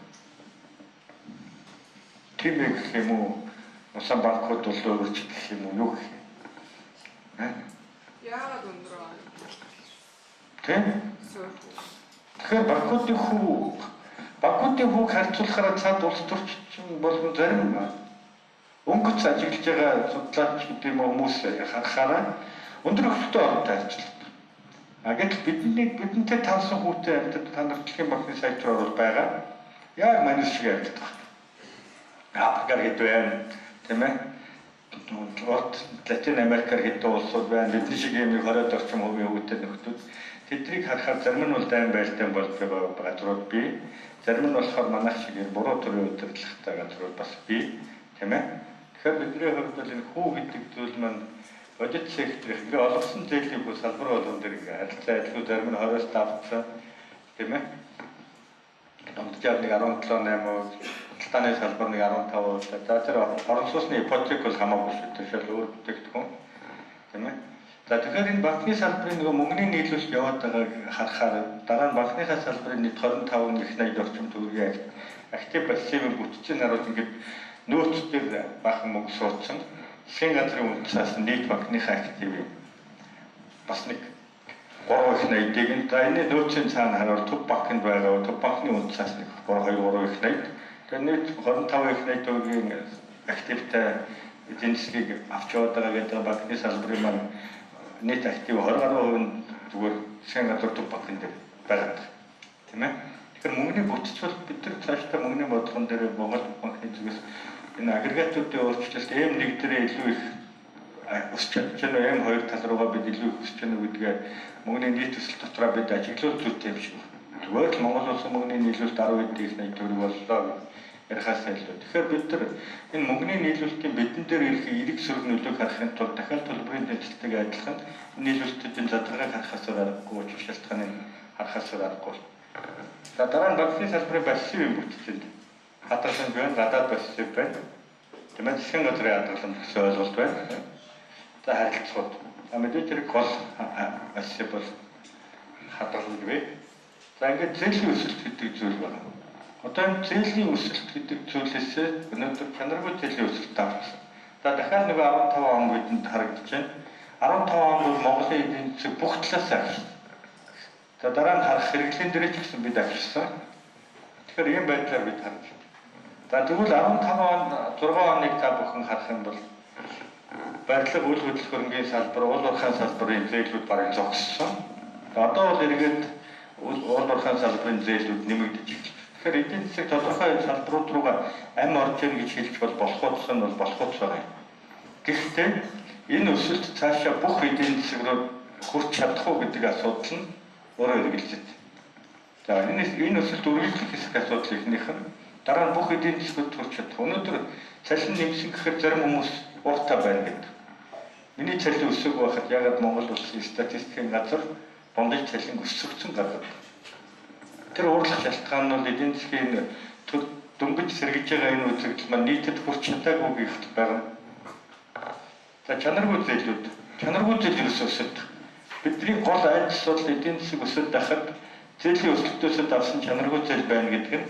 Тийм ээ гэх юм уу? Усан банкуд бол өөрч гэх юм уу? Юу гэх юм? Яагаад өндөр вэ? Тийм. Тэгэхээр банкуудын хүүг харьцуулахаараа цаад улс төрчин болон зарим өнгөц ажиглаж байгаа судлаач гэдэг юм хүмүүс харахаараа өндөр өсөлттэй оронтой харьцуулдаг. А гэтэл бидэнтэй тавсан хүүтэй амьтад та нар дэлхийн банкны сайт руу орвол байгаа. Яг манайс шиг амьтад байна. Африкаар хэд байна, тийм ээ? Урд Латин Америкаар хэдэн улсууд байна. Бидний шиг юм 20-од орчим хувийн хүүтэй нөхдүүд. Тэднийг харахаар зарим нь бол дайн байлтай болж байгаа газрууд бий. Зарим нь болохоор манайх шиг буруу төрлийн удирдлагатай газрууд бас бий, тийм ээ? Тэгэхээр бидний хувьд бол энэ хүү гэдэг зүйл маань бодит сектор их ингээ олгосон зээлийн хүү салбар болгон дээр ингээ харилцаа адилгүй зарим нь 20-оос давтсан, тийм ээ? Дунджаар нэг 17.8%, худалдааны салбар нэг 15%. За тэр орон сууцны ипотек бол хамаагүй шүү. Тэр шал өөр бүтээгдэхүүн, тийм ээ? За тэгэхээр энэ банкны салбарын нөгөө мөнгөний нийлүүлэлт яваад байгааг харахаар дараа нь банкныхаа салбарын нийт 25 их 80 орчим төгрөгийн актив пассивын бүтцийг харуул ингээд нөөц дээр бахан мөнгө суудсан. Засгийн газрын үндсээс нийт банкныхаа активыг бас нэг 3 их 80-ыг нь за энэ нөөцийн цаана харуул төв банкнд байгаа төв банкны үндсээс нэг 3 2 3 их 80. Тэгэхээр нийт 25 их 80 төгрөгийн активтай эдийн засгийг авч яваад байгаа гэдэг банкны салбарын маань нийт актив 20 гаруй хувь нь зүгээр засгийн газар төв банкн дээр байгаа, тийм ээ. Тэгэхээр мөнгөний бүтц бол бид нар цаашдаа мөнгөний бодлогон дээр Монгол банкны зүгээс энэ агрегатуудын өөрчлөлт M1 дээр илүү их өсч чадж байна уу, M2 тал руугаа бид илүү их өсч байна уу гэдгээ мөнгөний нийт өсөлт дотроо бид ажиглуул зүйтэй юм шиг байна. Зүгээр л Монгол улсын мөнгөний нийлүүлэлт 10 их 80 төгрөг боллоо ярихаас илүү. Тэгэхээр бид нар энэ мөнгөний нийлүүлэлтийн бидэн дээр ирэх эерэг сөрөг нөлөөг харахын тулд дахиад төлбөрийн тэмцэлтэйг адилхан нийлүүлэлтүүдийн задаргааг харахаас өөр аргагүй, учир шалтгааныг харахаас өөр аргагүй. За дараа нь банкны салбарын пассивын бүтцэнд хадгаламж байна, гадаад пассив байна. Тийм ээ, засгийн газрын хадгаламж гэсэн ойлголт байна. За харилцагууд. За мэдээж хэрэг гол пассив бол хадгаламж бий. За ингээд зээлийн өсөлт гэдэг зүйл байна. Одоо энэ зээлийн өсөлт гэдэг зүйлээсээ өнөөдөр чанаргүй зээлийн өсөлт авчихсан. За дахиад нөгөө 15 он бидэнд харагдаж байна. 15 онд бол Монголын эдийн засаг бүх талаас агшсан. За дараа нь харах хэрэглэн дээр ч гэсэн бид агшсан. Тэгэхээр ийм байдлаар бид харж байна. За тэгвэл 15 он 6 оныг та бүхэн харах юм бол барилга үйл хөдлөх хөрөнгийн салбар, уул уурхайн салбарын зээлүүд бараг зогссон. Одоо бол эргээд уул уурхайн салбарын зээлүүд нэмэгдэж эхэлж. Тэгэхээр эдийн засаг тодорхой салбарууд руугаа ам орж ийн гэж хэлж бол болох утас нь бол болох утас байгаа юм. Гэхдээ энэ өсөлт цаашаа бүх эдийн засаг руу хүрч чадах уу гэдэг асуудал нь өөрөө эргэлзэж. За энэ өсөлт үргэлжлэх хэсэг асуудал эхнийх нь дараа нь бүх эдийн засгад хүрч чадах. Өнөөдөр цалин нэмсэн гэхээр зарим хүмүүс ууртай байна гэдэг. Миний цалин өсөөгүй байхад ягаад Монгол улсын статистикийн газар дундаж цалин өсөгдсөн гаргадаг. Тэр уурлах шалтгаан нь бол эдийн засгийн дөнгөж сэргэж байгаа энэ үзэгдэл маань нийтэд хүрч чадаагүй гэх байгаа. За чанаргүй зээлүүд, чанаргүй зээл ерөөсөө өсөд. Бидний гол айдас бол эдийн засаг өсөд байхад зээлийн өсөлтөөсөө давсан чанаргүй зээл байна гэдэг нь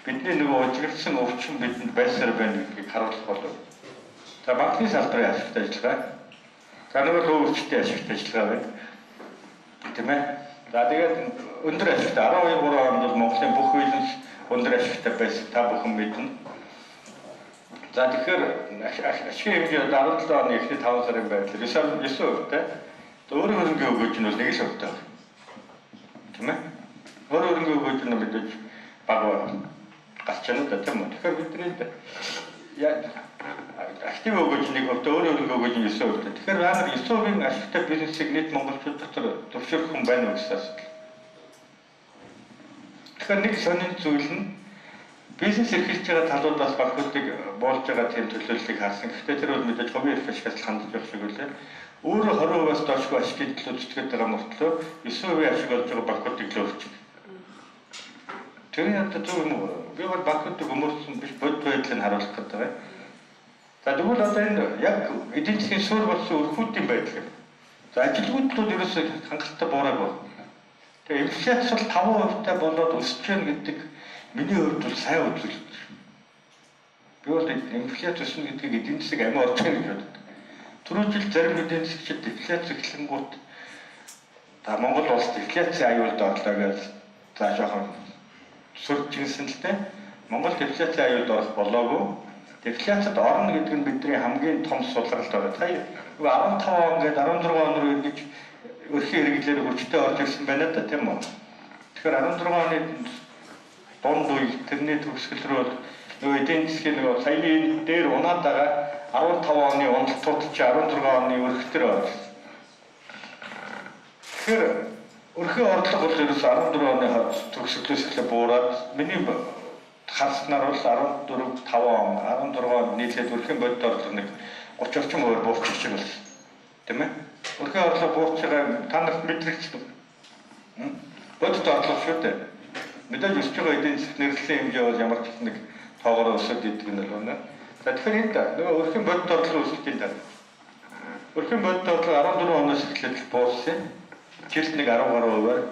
бидний нөгөө ужигдсан өвчин бидэнд байсаар байна гэдгийг харуулах болов. За банкны салбарын ашигт ажиллагаа. За нөгөө лөө өвчтөй ашигт ажиллагаа байна. Тийм ээ. За тэгээд өндөр ашигтай 12 3 онд бол Монголын бүх бизнес өндөр ашигтай байсан та бүхэн мэднэ. За тэгэхээр ашигын хэмжээ 17 оны эхний 5 сарын байдлаар 9% та. Өөрийн хөрөнгөний өгөөж нь бол нэг л хувьтай байна. Тийм ээ? Өөрийн хөрөнгөний өгөөж нь мэдээж бага гарч байна да, тийм үү? Тэгэхээр бидний актив өгөөж нэг хувьтай, өөрийн хөрөнгөний өгөөж нь 9%. Тэгэхээр та нар 9% ашигтай бизнесийг нийт монголчууд дотор зөвшөөрөх хүн байна уу гэсэн асуудал. Тэгэхээр нэг сонин зүйл нь бизнес эрхэлж байгаа талуудаас банкуудыг буулж байгаа тийм төлөөллийг харсан. Гэхдээ тэр бол мэдээж хувийн эрх ашигаас хандж явах шиг үлээ. Өөрөө 20%-аас доошгүй ашигын төлөө зүтгээд байгаа мөртлөө 9% ашиг олж байгаа банкуудыг л өөрчилж. Тэр нь одоо зөв юм уу? Би бол банкуудыг өмөрсөн биш, бодит байдлыг харуулах гэдэг байгаа. За тэгвэл одоо энэ яг эдийн засгийн суурь болсон өрхүүдийн байдал юм. За ажилгүйдэл бол ерөөсөө хангалттай буураагүй. Тэгээ инфляц бол 5% болоод өсөж гэнэ гэдэг миний хувьд бол сайн үзүүлэлт. Би бол инфляц өснө гэдгийг эдийн засаг амиа орж гэнэ гэж боддог. Түрүү жил зарим эдийн засгчид дефляц эхлэнгүүт та Монгол улс дефляцийн аюулд орлоо гэж за жоохон сүржигсэн л дээ. Монгол дефляцийн аюулд орох болоогүй. Дефляцид орно гэдэг нь бидний хамгийн том сулралт байна. Сая 15 он гээд 16 он руу эргэж өрхийн хэрэглээр хүчтэй орж ирсэн байна да, тийм үү? Тэгэхээр 16 оны дунд үе тэрний төгсгөл рүү нөгөө эдийн засгийн нөгөө саяны энэ дээр унаад байгаа 15 оны уналтууд чи 16 оны өрх төр орж ирсэн. Тэгэхээр өрхийн орлого бол ерөөсө 14 оны төгсгөлөөс эхлээ буураад миний харснаар бол 14 5 он 16 он нийлээд өрхийн бодит орлого нэг 30 орчим хувиар буурчих шиг болсон. Тийм ээ? Өрхийн орлого буурч байгаа та нарт мэдрэгч бодит орлого шүү дээ. Мэдээж өсөж байгаа эдийн засгийн нэрлэлийн хэмжээ бол ямар ч нэг тоогоор өсөд идэг нь л байна. За тэгэхээр энд нөгөө өрхийн бодит орлого өсөлтийн дараа. Өрхийн бодит орлого 14 оноос эхлээд буурсан. Жилд нэг 10 гаруй хувиар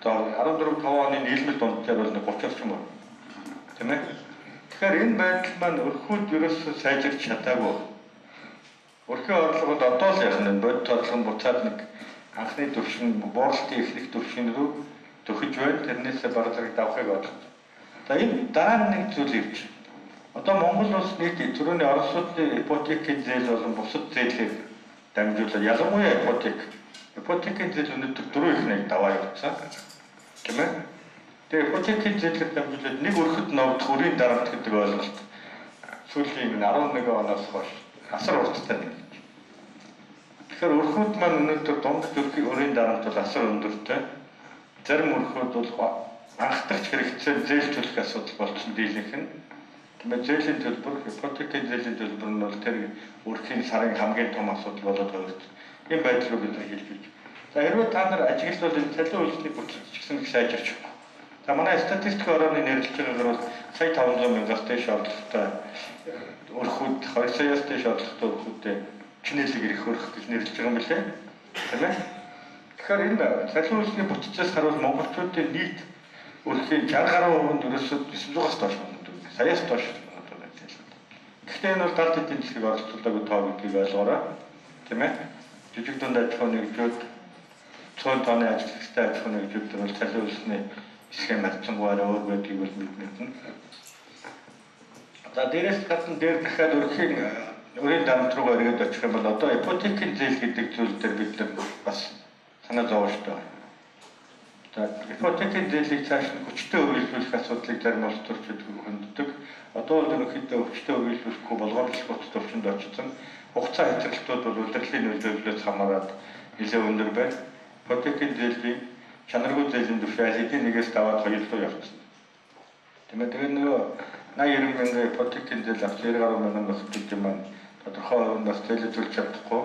14 5 оны нийлмэл дунджаар бол нэг 30 орчим хувь. Тийм ээ? Тэгэхээр энэ байдал маань өрхүүд ерөөсөө сайжирч чадаагүй. Өрхийн орлого бол одоо л яг нь бодит орлого нь буцаад нэг анхны түвшин бууралтын эхлэх түвшин рүү төхөж байна. Тэрнээсээ бага зэрэг давхыг бодлоо. За энэ дараа нь нэг зүйл ирж. Одоо Монгол улс нийт төрөний орон сууцны ипотекийн зээл болон бусад зээлээр дамжуулаад ялангуяа ипотекийн зээл өнөөдөр дөрөв их нэг даваа явцсан. Тийм ээ? Тэгээ ипотекийн зээлээр дамжуулаад нэг өрхөд новдох өрийн дарамт гэдэг ойлголт сүүлийн 11 оноос хойш асар урттай нэмж. Тэгэхээр өрхүүд маань өнөөдөр дундаж өрхийн өрийн дарамт бол асар өндөртэй. Зарим өрхүүд бол анхдагч хэрэгцээ зээл төлөх асуудал болсон дийлэнх нь. Тийм ээ, зээлийн төлбөр, ипотекийн зээлийн төлбөр нь бол тэр өрхийн сарын хамгийн том асуудал болоод хувирч. Энэ байдал руу бид нар хэлж байна. За хэрвээ та нар ажиглавал энэ цалин үйлчлэгийг бүтэлч гэсэн их сайжирч байна. За манай статистик орооны нэрлэж байгаагаар бол сая 500 мянгаас дээш орлоготой өрхүүд 2 саяас дээш орлоготой өрхүүдээ чинэлэг ирэх өрх гэж нэрлэж байгаа юм билээ. Тийм ээ. Тэгэхээр энэ цалин үйлчлэгийн бүтцээс харуул монголчуудын нийт өрхийн 60 гаруй хувинд ерөөсөө 900-аас доош өндөр, саяас доош өндөр байна. Гэхдээ энэ бол далд эдийн засгийг оролцуулаагүй тоо гэдгийг ойлгоорой. Тийм ээ. Жижиг дунд аж ахуйн нэгжүүд, цөөн тооны ажилтнтай аж ахуйн нэгжүүд төр бол цалин үйлчлэгийн схем харьцангуй арай өөр байдгийг бол бид мэднэ. За дээрээс гадна дээр дахиад өрхийн өрийн дарамт руугаа эргээд очих юм бол одоо ипотекийн зээл гэдэг зүйл дээр бид нар бас санаа зовж байгаа. За ипотекийн зээлийг цааш нь хүчтэй үргэлжлүүлэх асуудлыг зарим улс төрчид хөнддөг. Одоо бол ерөнхийдөө хүчтэй үргэлжлүүлэхгүй болгоомжлох бут төвшөнд очсон. Хугацаа хязгаарлалтууд бол улирлын нөлөөллөөс хамаарат нэлээд өндөр байна. Ипотекийн зээлийн чанаргүй зээлийн түвшин аль хэдийн нэгээс даваад хоёр руу явчихсан. Тийм ээ, тэгээ нөгөө 80 90 мянган ипотекийн зээл авч 90 гаруй мянган нөхдөд юм маань тодорхой хувь нь бас зээлээ төлж чадахгүй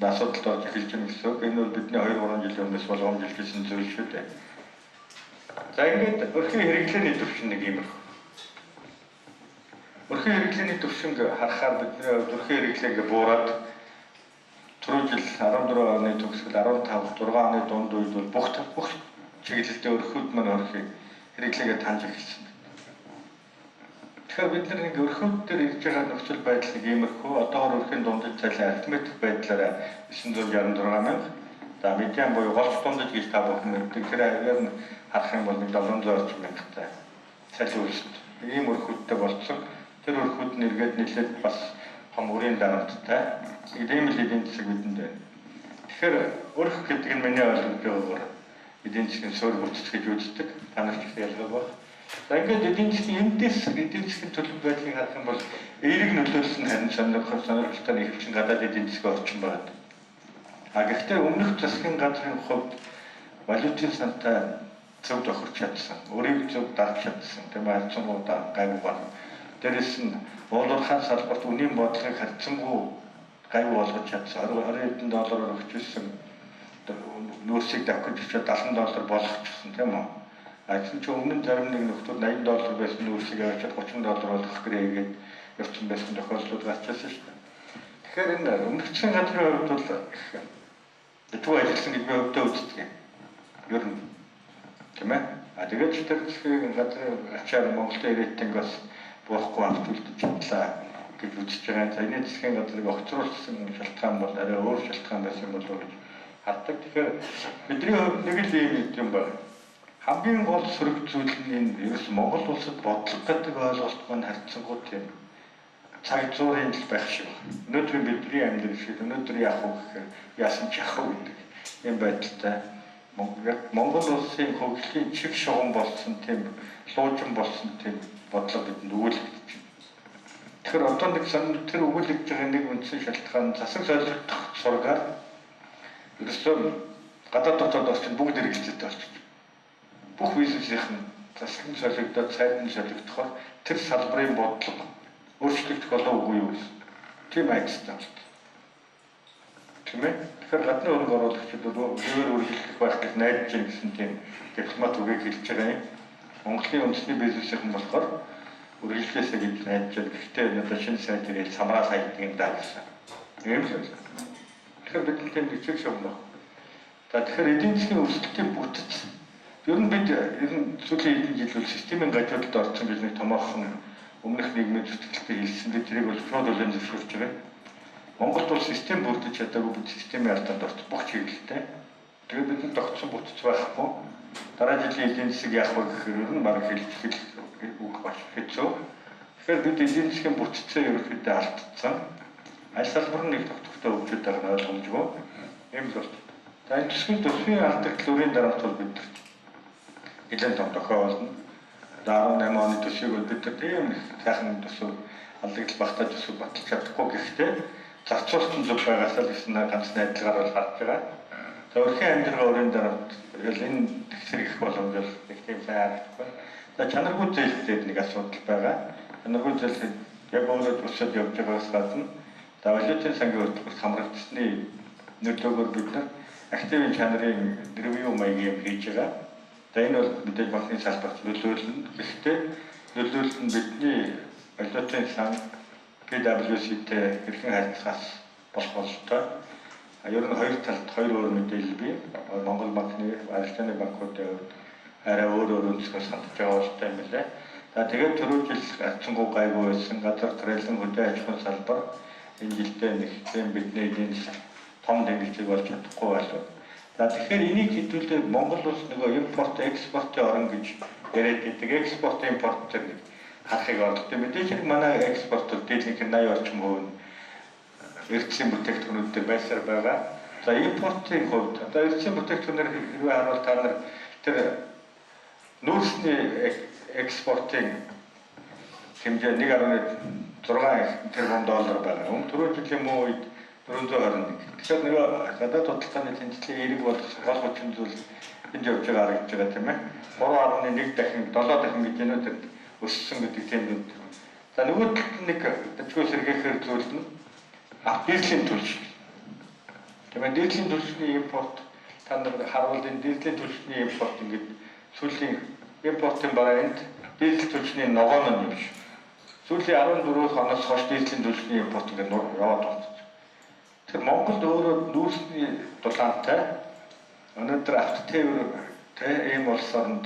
асуудалд орж эхэлж байна гэсэн үг. Энэ бол бидний 2 3 жилийн өмнөөс болгоомжилж зүйл шүү дээ. За ингээд өрхийн хэрэглээний түвшин нэг иймэрхүү. Өрхийн хэрэглээний түвшинг харахаар бидний хувьд өрхийн хэрэглээгээ буураад түрүү жил 14 оны төгсгөл 15 6 оны дунд үед бол бүх чиглэлдээ өрхүүд маань өрхийн хэрэглээгээ таньж эхэлсэн. Тэгэхээр бид нар нэг өрхүүд дээр ирж байгаа нөхцөл байдал нэг иймэрхүү. Одоогор өрхийн дундаж цалин арифметик байдлаараа 966 мянга. За медиан буюу голч дундаж гэж та бүхэн мэддэг. Тэр авиар нь харах юм бол нэг 700 орчим мянгтай цалин үйлсэд. Ийм өрхүүдтэй болцсон. Тэр өрхүүд нь эргээд нэлээд бас том өрийн дарамттай. Ийм л эдийн засаг бидэнд байна. Тэгэхээр өрх гэдэг нь миний ойлгож байгаагаар эдийн засгийн суурь бүтэц гэж үздэг. Та нар ч их ялгаа баг. За ингээд эдийн засгийн эндээс эдийн засгийн төлөв байдлыг харах юм бол эерэг нөлөөлөл нь харин сонирхолтой нь ихэвчлэн гадаад эдийн засгийн орчин байна. А гэхдээ өмнөх засгийн газрын хувьд валютын сантай зөв тохирч чадсан, өрийг зөв дарж чадсан, тийм ээ, харьцангуй гайгүй байна. Дээрээс нь уулуурхаан салбарт үнийн бодлогыг харьцангуй гайгүй болгож чадсан. 20 хэдэн доллараар өгчээсэн нөөцийг давхиж өчөөд 70 доллар болгочихсон, тийм үү? А тэгсэн чинь өмнө нь зарим нэг нөхдүүд 80 доллар байсан нөөцийг авчиад 30 доллар болгох гэрээгээд явцсан байсан тохиолдлууд гарч ирсэн шүү дээ. Тэгэхээр энэ өмнөх засгийн газрын хувьд бол их дутуу ажилласан гэж би хувьдаа үздэг юм. Ер нь тийм ээ. А тэгээд тэр засгийн газрын ачаар Монголын рейтинг бас буухгүй авч үлдэж чадлаа гэж үзэж байгаа. За энэ засгийн газрыг огцруулсан шалтгаан бол арай өөр шалтгаан байсан болов уу гэж хардаг. Тэгэхээр бидний хувьд нэг л ийм юм байна. Хамгийн гол сөрөг зүйл нь энэ ерөөс Монгол улсад бодлого гэдэг ойлголт маань харьцангуй тийм цаг зуурын л байх шиг байна. Өнөөдөр бидний амьдрал шиг өнөөдөр яах вэ гэхээр яасан ч яах вэ гэдэг юм байдалтай Монгол улсын хөгжлийн чиг шугам болсон тийм луужин болсон тийм бодлого бидэнд өгүүлэгдэж байна. Тэгэхээр одоо нэг тэр өгүүлэгдэж байгаа нэг үндсэн шалтгаан засаг солигдох сургаар ерөөсөө гадаад дотоод орчин бүгд эргэлзээтэй болчих. Бүх бизнесийнхэн засаг нь солигдоод сайд нь солигдохоор тэр салбарын бодлого өөрчлөгдөх болов уугүй юу гэсэн тийм айдастай болт. Тийм ээ. Тэгэхээр гадны хөрөнгө оруулагчид хэвээр үргэлжлэх байх гэж найдаж байна гэсэн тийм дипломат үгийг хэлж байгаа юм. Монголын үндэсний бизнесийнхэн болохоор үргэлжлээсэй гэж найдаж байна. Гэхдээ одоо шинэ сайд ирэл самраа сайд юм даа гэсэн. Ийм л байна. Тэгэхээр бид тийм нэг чиг шугам байна. За тэгэхээр эдийн засгийн өсөлтийн бүтэц ер нь бид ер нь сүүлийн хэдэн жил бол системийн гажуудалд орсон гэж нэг томоохон өмнөх нийгмийн зүтгэлтэй хэлсэн. Би тэрийг бол шууд хүлээн зөвшөөрч байгаа. Монголд бол систем бүрдэж чадаагүй, бид системийн алдаанд орсон бүх чиглэлтэй. Тэгээд бидэнд тогтсон бүтэц байхгүй. Дараа жилийн эдийн засаг яах вэ гэхээр ер нь бараг хэлж үг маш хэцүү. Тэгэхээр бид эдийн засгийн бүтцээ ерөнхийдөө алдсан. Аль салбар нь нэг тогтвортой хөгжөөд байгаа нь ойлгомжгүй. Ийм л болт. За энэ төсвийн төсвийн алдагдал өрийн дарамт бол бид нарт нэлээд том дохио болно. 18 оны төсвийг бол бид нар тийм их сайхан төсөв алдагдал багтаа төсөв баталж чадахгүй, гэхдээ зарцуулалт нь зөв байгаасаа л гэсэн ганц найдлагаар бол харж байгаа. За өрхийн амьдрал өрийн дарамт энэ тэгсэр их боломж бол нэг тийм сайн харагдахгүй. За чанаргүй зээл дээр нэг асуудал байгаа. Чанаргүй зээл яг өөрөө өсөд явж байгаагаас гадна за валютын сангийн хөтөлбөрт хамрагдсны нөлөөгөөр бид нар активын чанарын ревю маягийн юм хийж байгаа. За энэ бол мэдээж банкны салбарт нөлөөлнө. Гэхдээ нөлөөлөл нь бидний валютын сан PwC-тэй хэрхэн харьцахаас болох бололтой. Ер нь хоёр талд хоёр өөр мэдээлэл бий. Монгол банкны, арилжааны банкуудын хувьд арай өөр өөр өнцгөөс хандж байгаа бололтой юм билээ. За тэгээд түрүү жил харьцангуй гайгүй байсан газар төрөлн хөдөө аж ахуйн салбар энэ жилдээ нэг тийм бидний эдийн засаг том дэмжлэг болж чадахгүй байлаа. За тэгэхээр энийг хэдүүлээ Монгол улс нөгөө импорт экспортын орн гэж яриад байдаг. Экспорт импорт тэр нэг харахыг оролддог. Мэдээж хэрэг манай экспорт бол дийлэнх 80 орчим хувь нь эрдэсийн бүтээгдэхүүнүүд дээр байсаар байгаа. За импортын хувьд одоо эрдэсийн бүтээгдэхүүнээр хэрвээ харуул та нар тэр нүүрсний экспортын хэмжээ 1.6 тэрбум доллар байгаа. Өмнө түрүү жилийн муу үед 421. Тэгэхээр нөгөө гадаад худалдааны тэнцлийн эерэг болгосон гол хүчин зүйл энд явж байгаа харагдаж байгаа, тийм ээ. 3.1 дахин 7 дахин гэж энэ тэр өссөн гэдэг тийм нүд. За нөгөө талд нэг дажгүй сэргээхээр зүйл нь дизелийн түлш. Тийм ээ, дизелийн түлшний импорт та нар харуул энэ дизелийн түлшний импорт ингээд сүүлийн импортын бараа энд дизель түлшний ногоон нь юм шиг. Сүүлийн 14 оноос хойш дизелийн түлшний импорт ингээд яваад байна. Тэгэхээр Монголд өөрөө нүүрсний дулаантай өнөөдөр автотээвэр тэ ийм улс оронд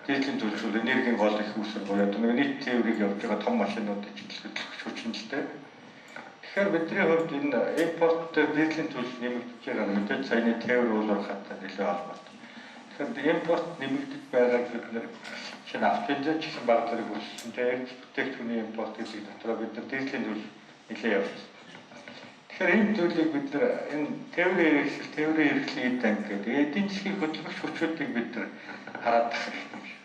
дизелийн түлшүүл энергийн гол их үүсвэр буюу одоо нэг нийт тээврийг явж байгаа том машинуудыг хөдөлгөх хүчин л дээ. Тэгэхээр бидний хувьд энэ импорт дээр дизелийн түлш нэмэгдэж байгаа нь мэдээж саяны тээвэр уулуурхаатай нэлээд холбоотой. Тэгэхээр импорт нэмэгдэж байгааг бид нэр шинэ автобензин ч гэсэн баг зэрэг өссөн. Тэгээд бүтээгдэхүүний импорт гэдэг дотроо бид нар дизелийн түлш нэлээд явуулсан. Тэгэхээр энэ зүйлийг бид нар энэ тээврийн хэрэгсэл, тээврийн хэрэгслийн эд анги гэдэг эдийн засгийн хөдөлгөх хүчүүдийг бид нар хараад тах хэрэгтэй юм шиг.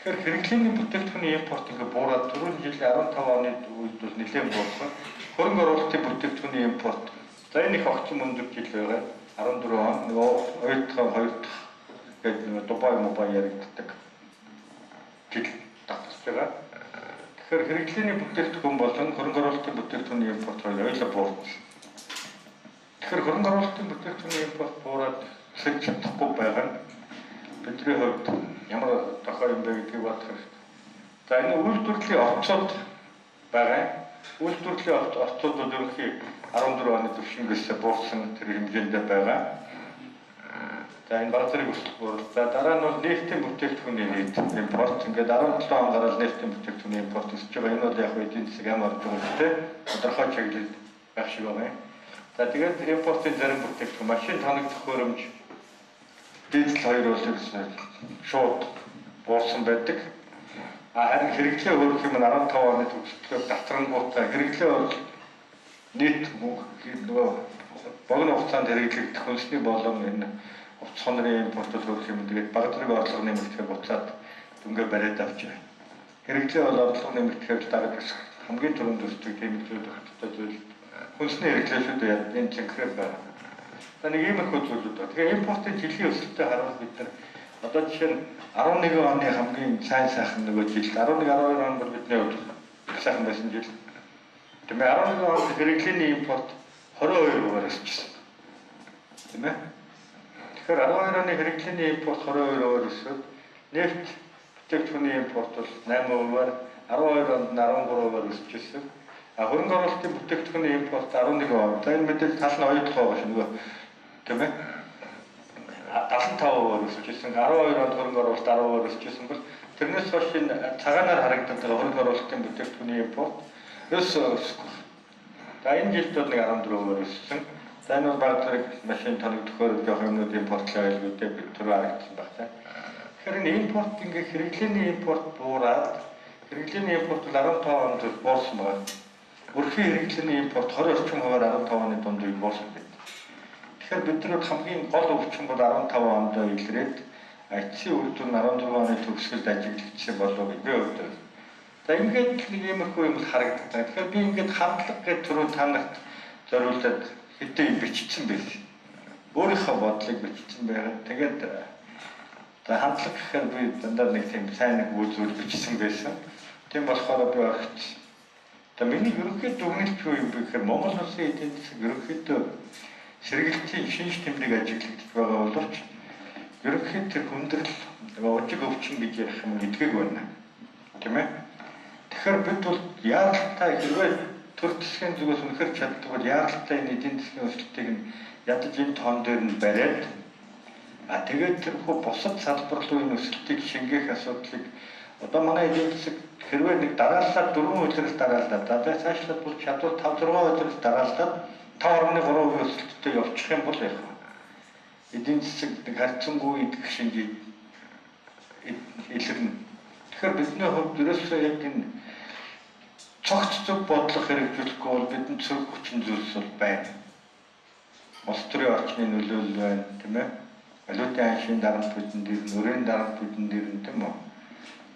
Тэгэхээр хэрэглээний бүтээгдэхүүний импорт ингээ буураад түрүүн жилийн 15 оны үед бол нэлээд буурсан. Хөрөнгө оруулалтын бүтээгдэхүүний импорт. За энэ их огцон өндөр жил байгаа. 14 он нөгөө оюутхан хоёр дахь гэдэг нөгөө Дубай мобай яригддаг жил давтаж байгаа. Тэгэхээр хэрэглээний бүтээгдэхүүн болон хөрөнгө оруулалтын бүтээгдэхүүний импорт хоёр ойлоо буурсан. Тэгэхээр хөрөнгө оруулалтын бүтээгдэхүүний импорт буураад өсөж чадахгүй байгаа нь бидний хувьд ямар тохиол юм бэ гэдгийг бодох хэрэгтэй. За энэ үйлдвэрлэлийн орцууд байгаа. Үйлдвэрлэлийн орцууд бол ерөнхий 14 оны түвшингээс буурсан тэр хэмжээндээ байгаа. За энэ баг зэрэг өсөлт буурал. За дараа нь бол нефтийн бүтээгдэхүүний нийт импорт. Ингээд 17 он гараад нефтийн бүтээгдэхүүний импорт өсөж байгаа. Энэ бол яг эдийн засаг амар орж байгаа гэдэг тодорхой чиглэл байх шиг байгаа юм. За тэгээд импортын зарим бүтээгдэхүүн машин тоног төхөөрөмж, дизель хоёр бол ерөөсөө шууд буурсан байдаг. А харин хэрэглээ хөрөх юм 15 оны төгсөлтөөр датрангуудаа хэрэглээ бол нийт нөгөө богино хугацаанд хэрэглэгдэх хүнсний болон энэ хувцас хонорын импортод хөрөх юм. Тэгээд баг зэрэг орлого нэмэгдэхээр буцаад дүнгээ бариад авч байна. Хэрэглээ бол орлого нэмэгдэхээр дагаж өсөх хамгийн түрүүнд өсдөг тийм зүйл хэрэгтэй зүйл. Хүнсний хэрэглээ шүү дээ энэ цэнхрээр байна. За нэг иймэрхүү зүйлүүд байна. Тэгэхээр импортын жилийн өсөлтөд харуул бид нар одоо жишээ нь 11 оны хамгийн сайн сайхан нөгөө жил 11 12 он бол бидний хувьд их сайхан байсан жил. Тийм ээ 11 онд хэрэглээний импорт 22%-аар өсчихсэн. Тийм ээ. Тэгэхээр 12 оны хэрэглээний импорт 22%-аар өсөөд нефть бүтээгдэхүүний импорт бол 8%-аар 12 онд 13%-аар өсчихсэн. А хөрөнгө оруулалтын бүтээгдэхүүний импорт 11%. За энэ мэдээж тал нь оюутлах байгаа шүү нөгөө тийм ээ. 75%-аар өсчихсэн. 12 онд хөрөнгө оруулалт 10%-аар өсчихсэн бол тэрнээс хойш энэ цагаанаар харагдаад байгаа хөрөнгө оруулалтын бүтээгдэхүүний импорт ерөөсөө өсөхгүй. За энэ жилд бол нэг 14%-аар өссөн. За энэ бол баг зэрэг машин тоног төхөөрөмж явах юмнууд импортлоо айлгуудээ бид түрүү харагдсан баг та. Тэгэхээр энэ импорт ингээ хэрэглээний импорт буураад хэрэглээний импорт бол 15 онд буурсан байгаа. Өрхийн хэрэглээний импорт 20 орчим хувиар 15 оны дунд үед буурсан байна. Тэгэхээр бид нар хамгийн гол өвчин бол 15 онд илрээд эцсийн үр дүн 14 оны төгсгөлд ажиглагдсан болов гэж би хувьд. За ингээд нэг иймэрхүү юм харагддаг. Тэгэхээр би ингээд хандлага гэж түрүү та нарт зориулаад хэдэн юм бичсэн байсан. Өөрийнхөө бодлыг бичсэн байгаад тэгээд за хандлага гэхээр би дандаа нэг тийм сайн нэг үйл зүйл бичсэн байсан. Тийм болохоор би орхисон. За миний ерөнхий дүгнэлт юу юм бэ гэхээр Монгол улсын эдийн засаг ерөнхийдөө сэргэлтийн шинж тэмдэг ажиглагдаж байгаа боловч ерөнхий тэр хүндрэл ожиг өвчин гэж ярих юм гэдгийг байна. Тийм ээ. Тэгэхээр бид бол яаралтай хэрвээ төр засгийн зүгээс үнэхэр чаддаг бол яаралтай энэ эдийн засгийн өсөлтийг нь ядаж энэ тоон дээр нь бариад а тэгээд тэрхүү бусад салбар руу энэ өсөлтийг шингээх асуудлыг одоо манай эдийн засаг хэрвээ нэг дарааллаар 4 улирал дарааллаа. За цаашлаад бол чадвал 5 6 улирал дарааллаад 5.3% өсөлттэй явчих юм бол яг эдийн засаг нэг харьцангуй идэх шинж илэрнэ. Тэгэхээр бидний хувьд ерөөсөө яг энэ цогц зөв бодлого хэрэгжүүлэхгүй бол бидэнд цөрөг хүчин зүйлс бол байна. Улс төрийн орчны нөлөөлөл байна, тийм ээ. Валютын аншийн дарамт бидэнд ирнэ, өрөөний дарамт бидэнд ирнэ, тийм үү?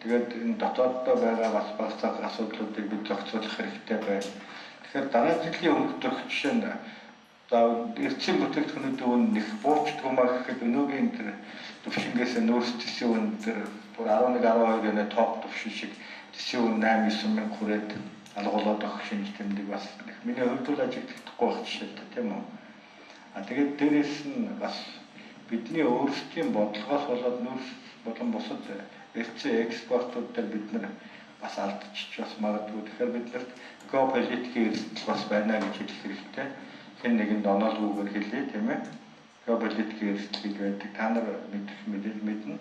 Тэгээд энэ дотооддоо байгаа бас баг цаг асуудлуудыг бид зохицуулах хэрэгтэй байна. Тэгэхээр дараа жилийн өнгө төрөх жишээ нь за эрчим бүтээгдэхүүнүүдийн үн нэх буурчдгүй маа гэхэд өнөөгийн тэр түвшингээс нөөц төсвийн үн тэр бүр 11 12 гэнэ топ түвшин шиг төсвийн үн 8 9 мянга хүрээд алгуулаад өгөх шинж тэмдэг бас нэх миний хувьд бол ажиглахдаггүй байх жишээтэй тийм үү. А тэгээд дээрэс нь бас бидний өөрсдийн бодлогоос болоод нөөц болон бусад эрчим экспортууд дээр бид нар бас алдчих бас магадгүй. Тэгэхээр бид нарт геополитикийн эрсдэл бас байна гэж хэлэх хэрэгтэй. Хэн нэгэнд оноолгүйгээр хэлье тийм ээ. Геополитикийн эрсдэл гэж байдаг. Та нар мэдэх мэдээж мэднэ.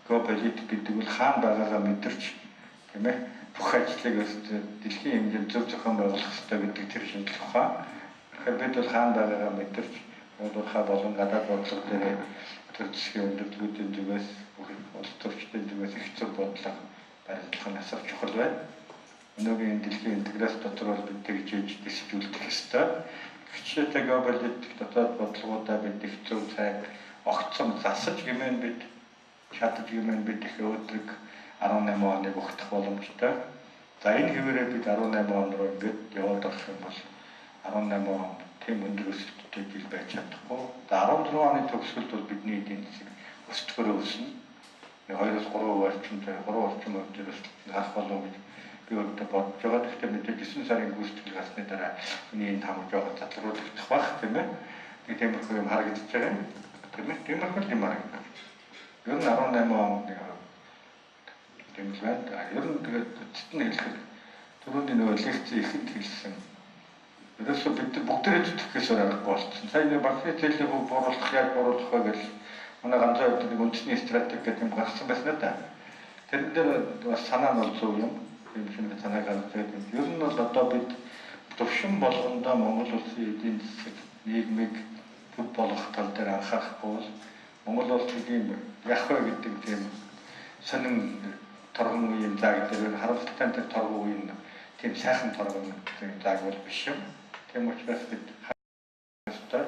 Геополитик гэдэг бол хаана байгаагаа мэдэрч тийм ээ. Бүх ажлыг өстө дэлхийн хэмжээнд зөв зохион байгуулах ёстой гэдэг тэр шинжлэх ухаан. Тэгэхээр бид бол хаана байгаагаа мэдэрч уулуурхай болон гадаад бодлого дээр төр засгийн өндөрлөгүүдийн зүгээс бүх улс төрчдийн зүгээс их зөв бодлого баримтлах нь асар чухал байна. Өнөөгийн дэлхийн интеграц дотор бол бид тэгж ээж дэсэж үлдэх ёстой. Гिचтэй геополитик дотоод бодлогуудаа бид их зөв сайн огцом засаж гэмээн бид чадаж гэмээн бид их өөдрөг 18 оныг өгөх боломжтой. За энэ хэвээрээ бид 18 он руу ингээд яваад орох юм бол 18 он тийм өндөр өсөлттэй жил байж чадахгүй. За 16 оны төгсгөлд бол бидний эдийн засаг өсөлтөөрөө өснө. 2-3% орчим, 3 орчим хувьд өсөлт гарах болов гэж би өөртөө бодож байгаа. Гэхдээ мэдээж 9 сарын гүйцэтгэл гарсны дараа миний энэ таамаг жоохон задлруулагдах байх, тийм ээ. Нэг тиймэрхүү юм харагдаж байгаа юм. Тийм ээ. Тиймэрхүү юм харагдаж. Ер нь 18 он нэг тийм л байна. Ер нь тэгээд эцэст нь хэлэхэд түрүүний нөгөө лекцийн ихэнд хэлсэн. Ерөөсөө бид бүгдээрээ зүтгэхээс өөр аргагүй болчихсон. Сая нэг банкны зээлийн хөв бууруулах, яаж бууруулах вэ гэж манай ганцхан хувьд нэг үндэсний стратеги гэдэг юм гаргасан байсан л да. Тэрэн дээр бас санаа нь бол зөв юм. Тийм шинэ санаа гаргаж байгаа юм. Ер нь бол одоо бид төвшин болгондоо Монгол улсын эдийн засаг нийгмийг төв болгох тал дээр анхаарахгүй бол Монгол улс ийм яах вэ гэдэг тийм сонин торгон үеийн зааг дээр харамсалтай тэр торгон үеийн тийм сайхан торгон тийм зааг бол биш юм. Тийм учраас бид ёстой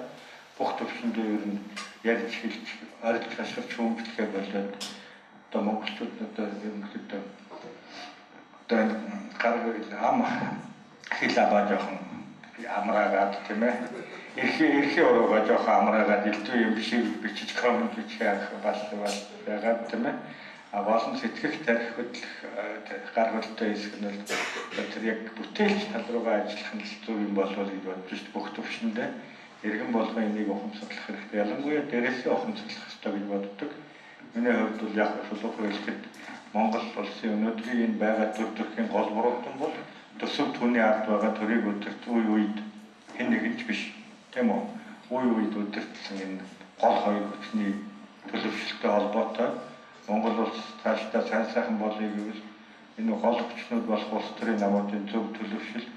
бүх төвшөндөө ер нь ярьж хэлж орилж хашгирч шүүмжлэхээ болоод одоо монголчууд одоо ерөнхийдөө одоо энэ гар ам хэл аваа жоохон амраагаад тийм ээ эрхийн уруугаа жоохон амраагаад элдв юм шиг бичиж коммент бичих бас байгаад тийм ээ. А гол нь сэтгэх тарих хөдлөх гар хөлтэй хэсэг нь бол тэр яг бүтээлч тал руугаа ажиллах нь л зөв юм болов уу гэж бодож шít бүх төвшөндөө иргэн болгон энийг ухамсарлах хэрэгтэй. Ялангуяа дээрээсээ ухамсарлах ёстой гэж боддог. Миний хувьд бол яг шулуухаар хэлэхэд Монгол улсын өнөөдрийн энэ байгаа төр төрхийн гол буруутан бол төсөв түүний ард байгаа төрийг өдөрт үе үед хэн нэгэн ч биш тийм үү? Үе үед өдөртсөн энэ гол хоёр хүчний төлөвшөлттэй холбоотой Монгол улс цаашдаа сайн сайхан болъё гэвэл энэ гол хүчнүүд болох улс төрийн намуудын зөв төлөвшөл,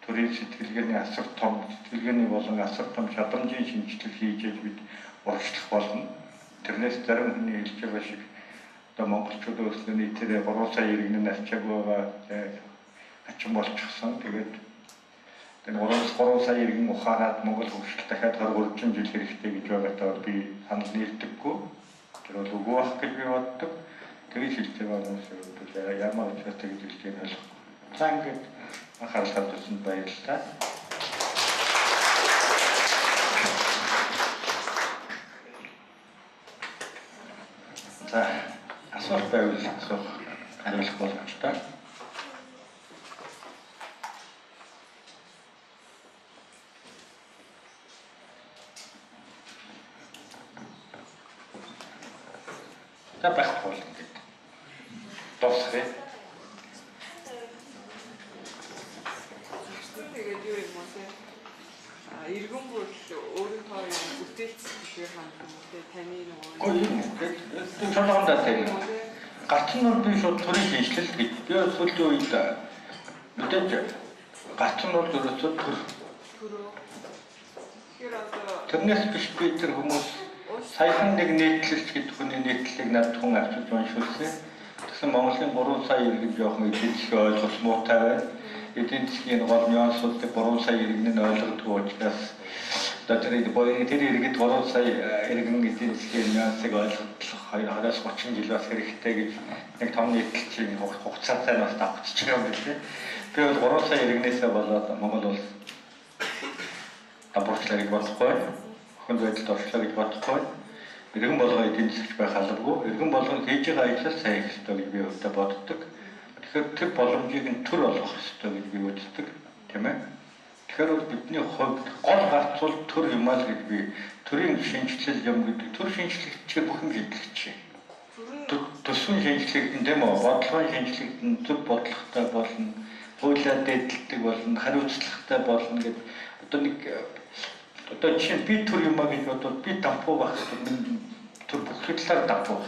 төрийн сэтгэлгээний асар том сэтгэлгээний болон асар том чадрамжийн шинэчлэл хийж ээж бид урагшлах болно. Тэрнээс зарим хүний хэлж байгаа шиг одоо монголчууд өөрсдөө нийтээрээ 3 сая иргэн арчаагүй байгаа хачин болчихсон. Тэгээд энэ 3 сая иргэн ухаарад Монгол хөгжил дахиад 20 30 жил хэрэгтэй гэж байгаатай бол би санал нийлдэггүй. Тэр бол үгүй байх гэж би боддог. Тэгж хэлж байгаа хүмүүс бол ямар учраас тэгж хэлж байгааг ойлгохгүй. За ингээд анхаарал тавьсанд баярлалаа. За асуулт байвал асуух хариулах боломжтой. За байхгүй бол ингээд дуусгая. Тэгээд юу юм уу те? Иргэн бүр өөрийнхөө юм бүтээлч гэдгээр хандсан юм те таны нөгөө. Үгүй юм. Чолгондоо тийм. Гарц нь бол би шууд төрийн шинэчлэл гэж. Би сүүлийн үед мэдээж гарц нь бол ерөөсөө төр. Төрөө. Тэгэхээр одоо тэрнээс биш би тэр хүмүүс саяхан нэг нийтлэлч гэдэг хүний нийтлэлийг надад хүн авчирч уншуулсан. Тэгсэн Монголын 3 сая иргэн жоохон эдийн засгийн ойлголт муутай байна. Эдийн засгийн гол нюансуудыг 3 сая иргэн нь ойлгодгүй учраас одоо тэр иргэд 3 сая иргэн эдийн засгийн нюансыг ойлгох 20-30 жил бас хэрэгтэй гэж нэг том нийтлэлчийн хугацаатай бас давхцчих юм билээ. Би бол 3 сая иргэнээсээ болоод Монгол улс дампуурчлаа гэж бодохгүй. Охин байдалд орчлоо гэж бодохгүй. Иргэн болгон эдийн засагч байх албагүй. Иргэн болгон хийж байгаа ажил сайн хийх ёстой гэж би өөртөө боддог. Тэгэхээр тэр боломжийг нь төр олгох ёстой гэж би үздэг, тийм ээ. Тэгэхээр бол бидний хувьд гол гарц бол төр юм аа л гэж би төрийн шинэчлэл юм гэдэг. Төр шинэчлэгчээр бүх юм шийдлэгч. Төсвийн шинэчлэгдэн тийм үү? Бодлогын шинэчлэгдэн зөв бодлоготой болно, хуулиа дээдэлдэг болно, хариуцлагатай болно гэд одоо нэг одоо жишээ нь би төр юм а гэж бодвол би дампуу байх гэдэг төр бүх талаар дампуу.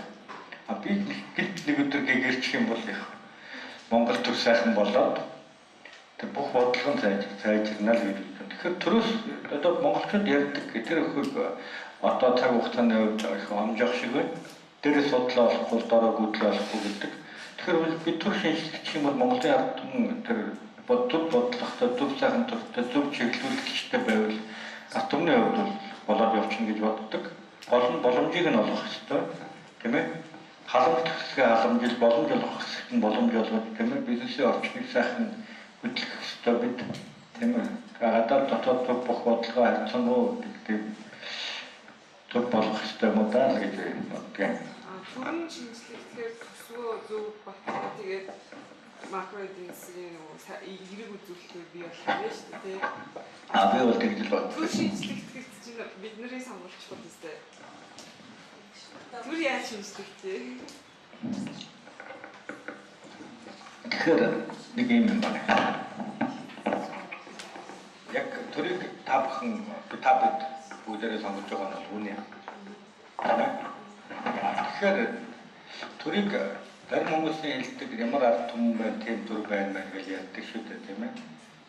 А би гинт нэг өдөр гэгэрчих юм бол их Монгол төр сайхан болоод тэр бүх бодлого нь сайжирна л гэж бодсон. Тэгэхээр төрөөс одоо монголчууд ярьдаг тэр өхөг одоо цаг хугацааны хувьд их амжих шиг байна. Дээрээ судлаа олохгүй, дороо гүдлээ олохгүй гэдэг. Тэгэхээр би төр шинжлэгч юм бол Монголын ард түмэн тэр төр бодлоготой, зөв сайхан төртэй, зөв чиглүүлэгчтэй байвал Ард түмний хувьд бол болоод явчихна гэж боддог. Гол нь боломжийг нь олгох ёстой, тийм ээ. Халамжлах хэсгээ халамжил, боломж олгох хэсэгт нь боломж олгож, тийм ээ. Бизнесийн орчныг сайхан хөдлөх ёстой бид, тийм ээ. Гадаад дотоод бүх бодлогоо харьцангуй гэдэг төв болгох ёстой юм даа л гэж боддог юм. Төрийн шинжлэхээр төсвөө зөв батлаа, тэгээд макро эдийн засгийн эерэг үзүүлэлтүүд бий болох юм шүү дээ. А би бол тэгж л боддог. Төр шинжлэхэд чинь бидний сонгууль чухал үстэй. Түр яаж шинжлэхдээ? Тэгэхээр нэг юм байна. Яг төрийг та бүхэн та бид бүгдээрээ сонгож байгаа нь бол үнэ. Тэгэхээр төрийг зарим хүмүүсийн хэлдэг ямар ард түмэн байна, тийм төр байна байна гэж ярьдаг шүү дээ, тийм ээ.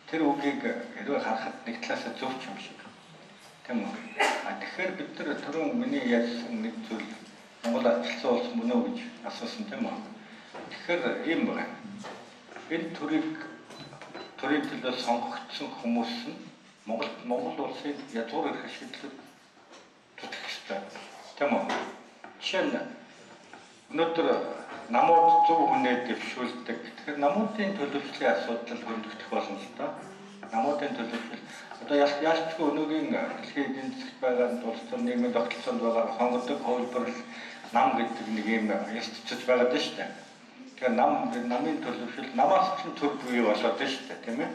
Тэр үгийг хэрвээ харахад нэг талаасаа зөв ч юм шиг. Тийм үү? А тэгэхээр бид нар түрүүн миний ярьсан нэг зүйл Монгол ардчилсан улс мөн үү гэж асуусан, тийм үү? Тэгэхээр ийм байна. Энэ төрийг төрийн төлөө сонгогдсон хүмүүс нь Монгол улсын язгуур эрх ашиглал зүтгэх ёстой. Тийм үү? Жишээ нь өнөөдөр намууд зөв хүнээ дэвшүүлдэг. Тэгэхээр намуудын төлөвшлийн асуудал хөндөгдөх болно л доо. Намуудын төлөвшил одоо ялчгүй өнөөгийн дэлхийн эдийн засагт байгаа улс төр нийгмийн тогтолцоонд байгаа сонгодог хувилбар нам гэдэг нэг юм институт байгаад байна шүү дээ. Тэгэхээр намын төлөвшил намаас ч төр бий болоод байна шүү дээ, тийм ээ.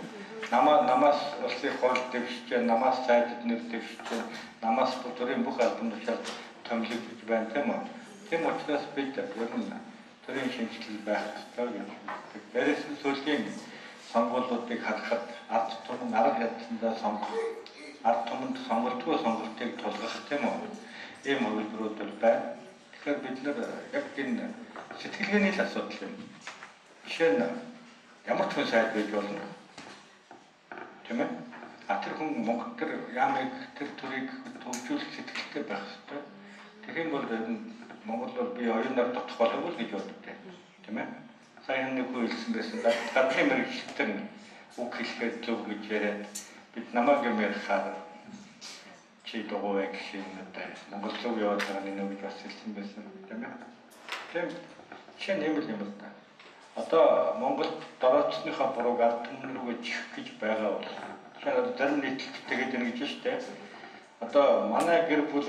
Намаас улсын хурал дэвшиж, намаас сайд нэр дэвшиж, намаас төрийн бүх албан тушаал томилогдож байна, тийм үү? Тийм учраас бид ер нь төрийн шинжилэл байх ёстой гэж боддог. Дээрээс нь сүүлийн сонгуулиудыг харахад ард түмэн арга ядсандаа сонгох, ард түмэнд сонголтгүй сонголтыг тулгах, тийм үү? Ийм хувилбарууд бол байна. Тэгэхээр бид нар яг энэ сэтгэлгээний л асуудал юм. Жишээ нь ямар ч хүн сайд байж болно. Тийм ээ? А тэр хүн Монгол тэр яамыг тэр төрийг төвжүүлэх сэтгэлтэй байх ёстой. Тэгэх юм бол Монгол бол би оюунаар дутах болов уу гэж боддог. Тийм ээ? Сая нэг хүн хэлсэн байсан. Гадны мэргэжилтэн үг хэлэхээр зөв гэж яриад бид намайг юм ярихаар чи дугуй вэ гэх юм одоо Монгол зөв яваад байгаа нэ гэж бас хэлсэн байсан, тийм ээ? Тийм. Жишээ нь юм л юм л да. Одоо Монгол дороцсныхаа бурууг ард түмэн рүүгээ чих гэж байгаа бол жишээ нь зарим нийтлэлт тэгээд байна гэж шүү дээ. Одоо манай гэр бүл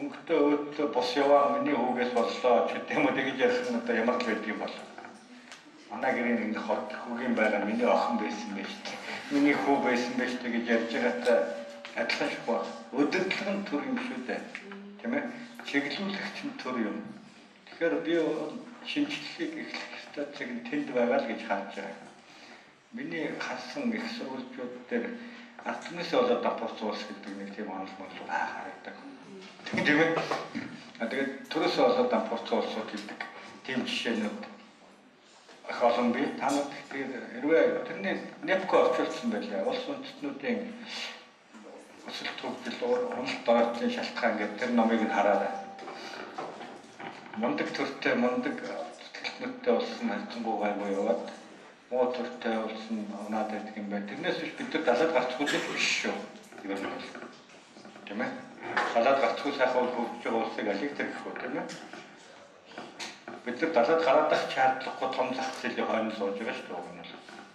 өнгөтэй өөдлөө бус яваа миний хүүгээс боллоо ч гэдэг юм уу тэгж ярих нь одоо ямар л байдаг юм бол. Манай гэрийн нэг хот хүүгийн байгаа миний охин байсан байж тээ. Миний хүү байсан байж тээ гэж ярьж байгаатай адилхан ших баг. Удирдлага нь төр юм шүү дээ. Тийм ээ? Чиглүүлэгч нь төр юм. Тэгэхээр би шинжлэлийг эхлэх ёстой цаг нь тэнд байгаа л гэж харж байгаа. Миний харсан их сурвалжууд дээр ард түмнээсээ болоод давхарц улс гэдэг нэг тийм онол монол харагдаг. Тийм ээ. А тэгээд төрөөсөө болоод давхарц улсууд гэдэг тийм жишээнүүд их олон бий. Та нар тэгээд хэрвээ тэрний НЕПКО орчуулсан байлаа. Улс үндэстнүүдийн өсөлт хөгжил, уналт доройтын шалтгаан гэдэг тэр номыг нь хараарай. Мундаг төртэй, мундаг зүтгэлтнүүдтэй улс нь харьцангуй гайгүй яваад муу төртэй улс нь унаад байдаг юм байна. Тэрнээс биш бид нар далаад гарцгүй л биш шүү. Ер нь бол. Тийм ээ? Далаад гарцгүй сайхан хөгжиж байгаа улсыг алиг тэр гэх үү, тийм ээ? Бид нар далаад гараад ах шаардлагагүй том зах зээлийн хойно сууж байгаа шүү дээ. Уг нь бол.